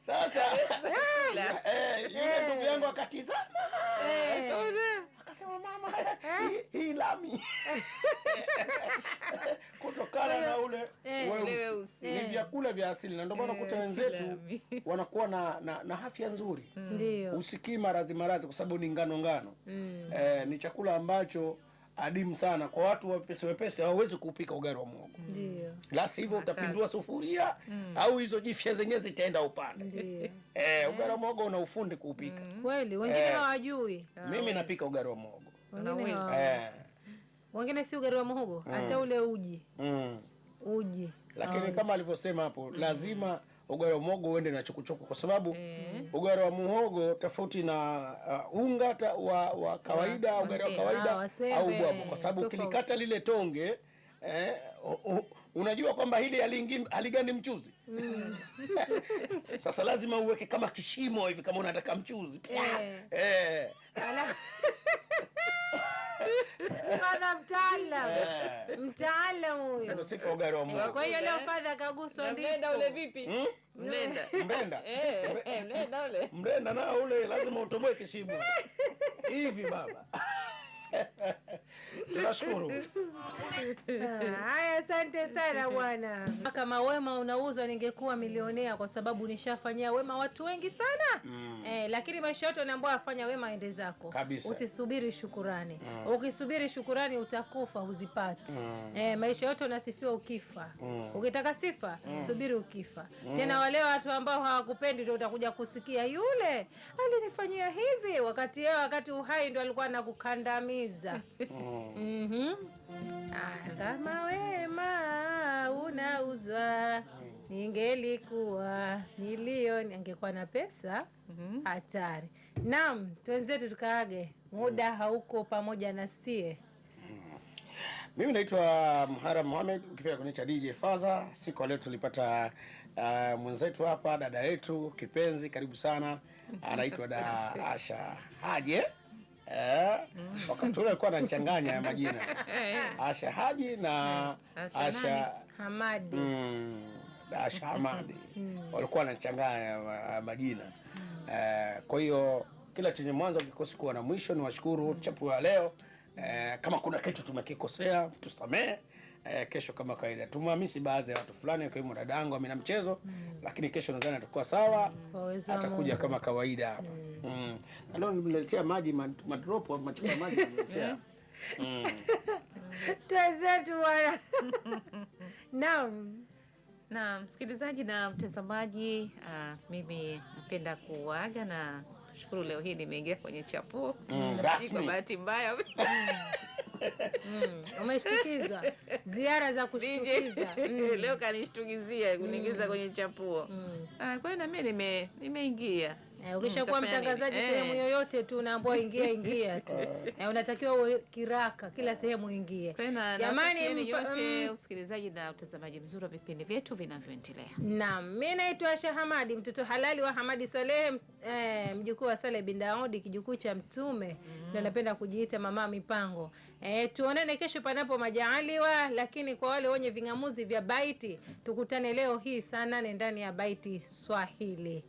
Sasa yule ndugu yangu akatizama, akasema mama, hii lami kutokana na ule weusi. Ni vyakula vya asili, na ndio maana kuta wenzetu wanakuwa na afya nzuri. Ndio. Usikii maradhi maradhi, kwa sababu ni ngano ngano. Ni chakula ambacho adimu sana kwa watu wepesi wepesi, hawawezi kupika ugali wa muhogo. Ndio. La sivyo utapindua sufuria au hizo jifya zenyewe zitaenda upande. Ndio. Ugali wa muhogo una ufundi kuupika. Kweli wengine hawajui. Mimi napika ugali wa muhogo. Wengine hawajui. Wengine si ugali wa muhogo, hata ule uji. Uji. Lakini kama alivyosema hapo, lazima ugali wa muhogo uende na chukuchuku, kwa sababu ugali wa muhogo tofauti na unga wa kawaida, ugali wa kawaida au bwabwa, kwa sababu ukilikata lile tonge unajua kwamba hili haligandi mchuzi. Sasa lazima uweke kama kishimo hivi kama unataka mchuzi. Fadha mtaalamu. Mtaalamu huyo. Ndio sifa ugali wa muhogo. Kwa hiyo leo fadha kaguswa ndipo. Mlenda ule vipi? Mlenda. Mlenda. Mlenda ule. Mlenda nao ule lazima utoboe kishimo. Hivi baba. Tunashukuru. Haya, asante sana bwana. Kama wema unauzwa ningekuwa milionea, kwa sababu nishafanyia wema watu wengi sana. Lakini maisha yote unaambiwa afanya wema, ende zako. Kabisa. Usisubiri shukurani. Ukisubiri shukurani utakufa huzipati. Maisha yote unasifiwa ukifa. Ukitaka sifa, subiri ukifa. Tena wale watu ambao hawakupendi ndio utakuja kusikia yule alinifanyia hivi, wakati yeye wakati uhai ndio alikuwa anakukandamiza. Kama wema unauzwa ningelikuwa milioni, angekuwa na pesa hatari. Naam, twenzetu tukaage, muda hauko pamoja na sie. Mimi naitwa Muharram Mohamed, ukipenda kuniita DJ Faza. Siku ya leo tulipata mwenzetu hapa, dada yetu kipenzi, karibu sana, anaitwa da Asha Haji. Wakati ule alikuwa anachanganya majina Asha Haji na Asha Hamadi. Asha Hamadi walikuwa wanachanganya majina. Kwa hiyo kila chenye mwanzo kikosi kuwa na mwisho. Ni washukuru chapu ya leo. Kama kuna kitu tumekikosea tusamee. Kesho kama kawaida tumwamisi baadhi ya watu fulani akiwemo dadangu Amina Mchezo, lakini kesho nadhani atakuwa sawa, atakuja kama kawaida hapa. Na leo nimeletea maji madropo machupa maji nimeletea. Tuwezetu bwana. Naam. Na msikilizaji na mtazamaji, mimi napenda kuaga na kushukuru leo hii nimeingia kwenye chapuo Rasmi. Kwa bahati mbaya. Umeshtukizwa. Ziara za kushtukiza. Leo kanishtukizia kuniingiza kwenye chapuo. Kwa hiyo na mimi nimeingia. Ukishakuwa Utafanya nini? mtangazaji sehemu yoyote tu unaambiwa ingia ingia tu. Unatakiwa uwe kiraka kila sehemu ingie. Kwa hiyo Jamani, nawatakieni nyote usikilizaji na utazamaji mzuri wa vipindi vyetu vinavyoendelea. Naam, mi naitwa Asha Hamadi, mtoto halali wa Hamadi Salehe, mjukuu wa Saleh bin Daudi, kijukuu cha Mtume. Ndio napenda kujiita mama mipango. Tuonane kesho panapo majaaliwa, lakini kwa wale wenye ving'amuzi vya baiti tukutane leo hii saa 8 ndani ya Baiti Swahili.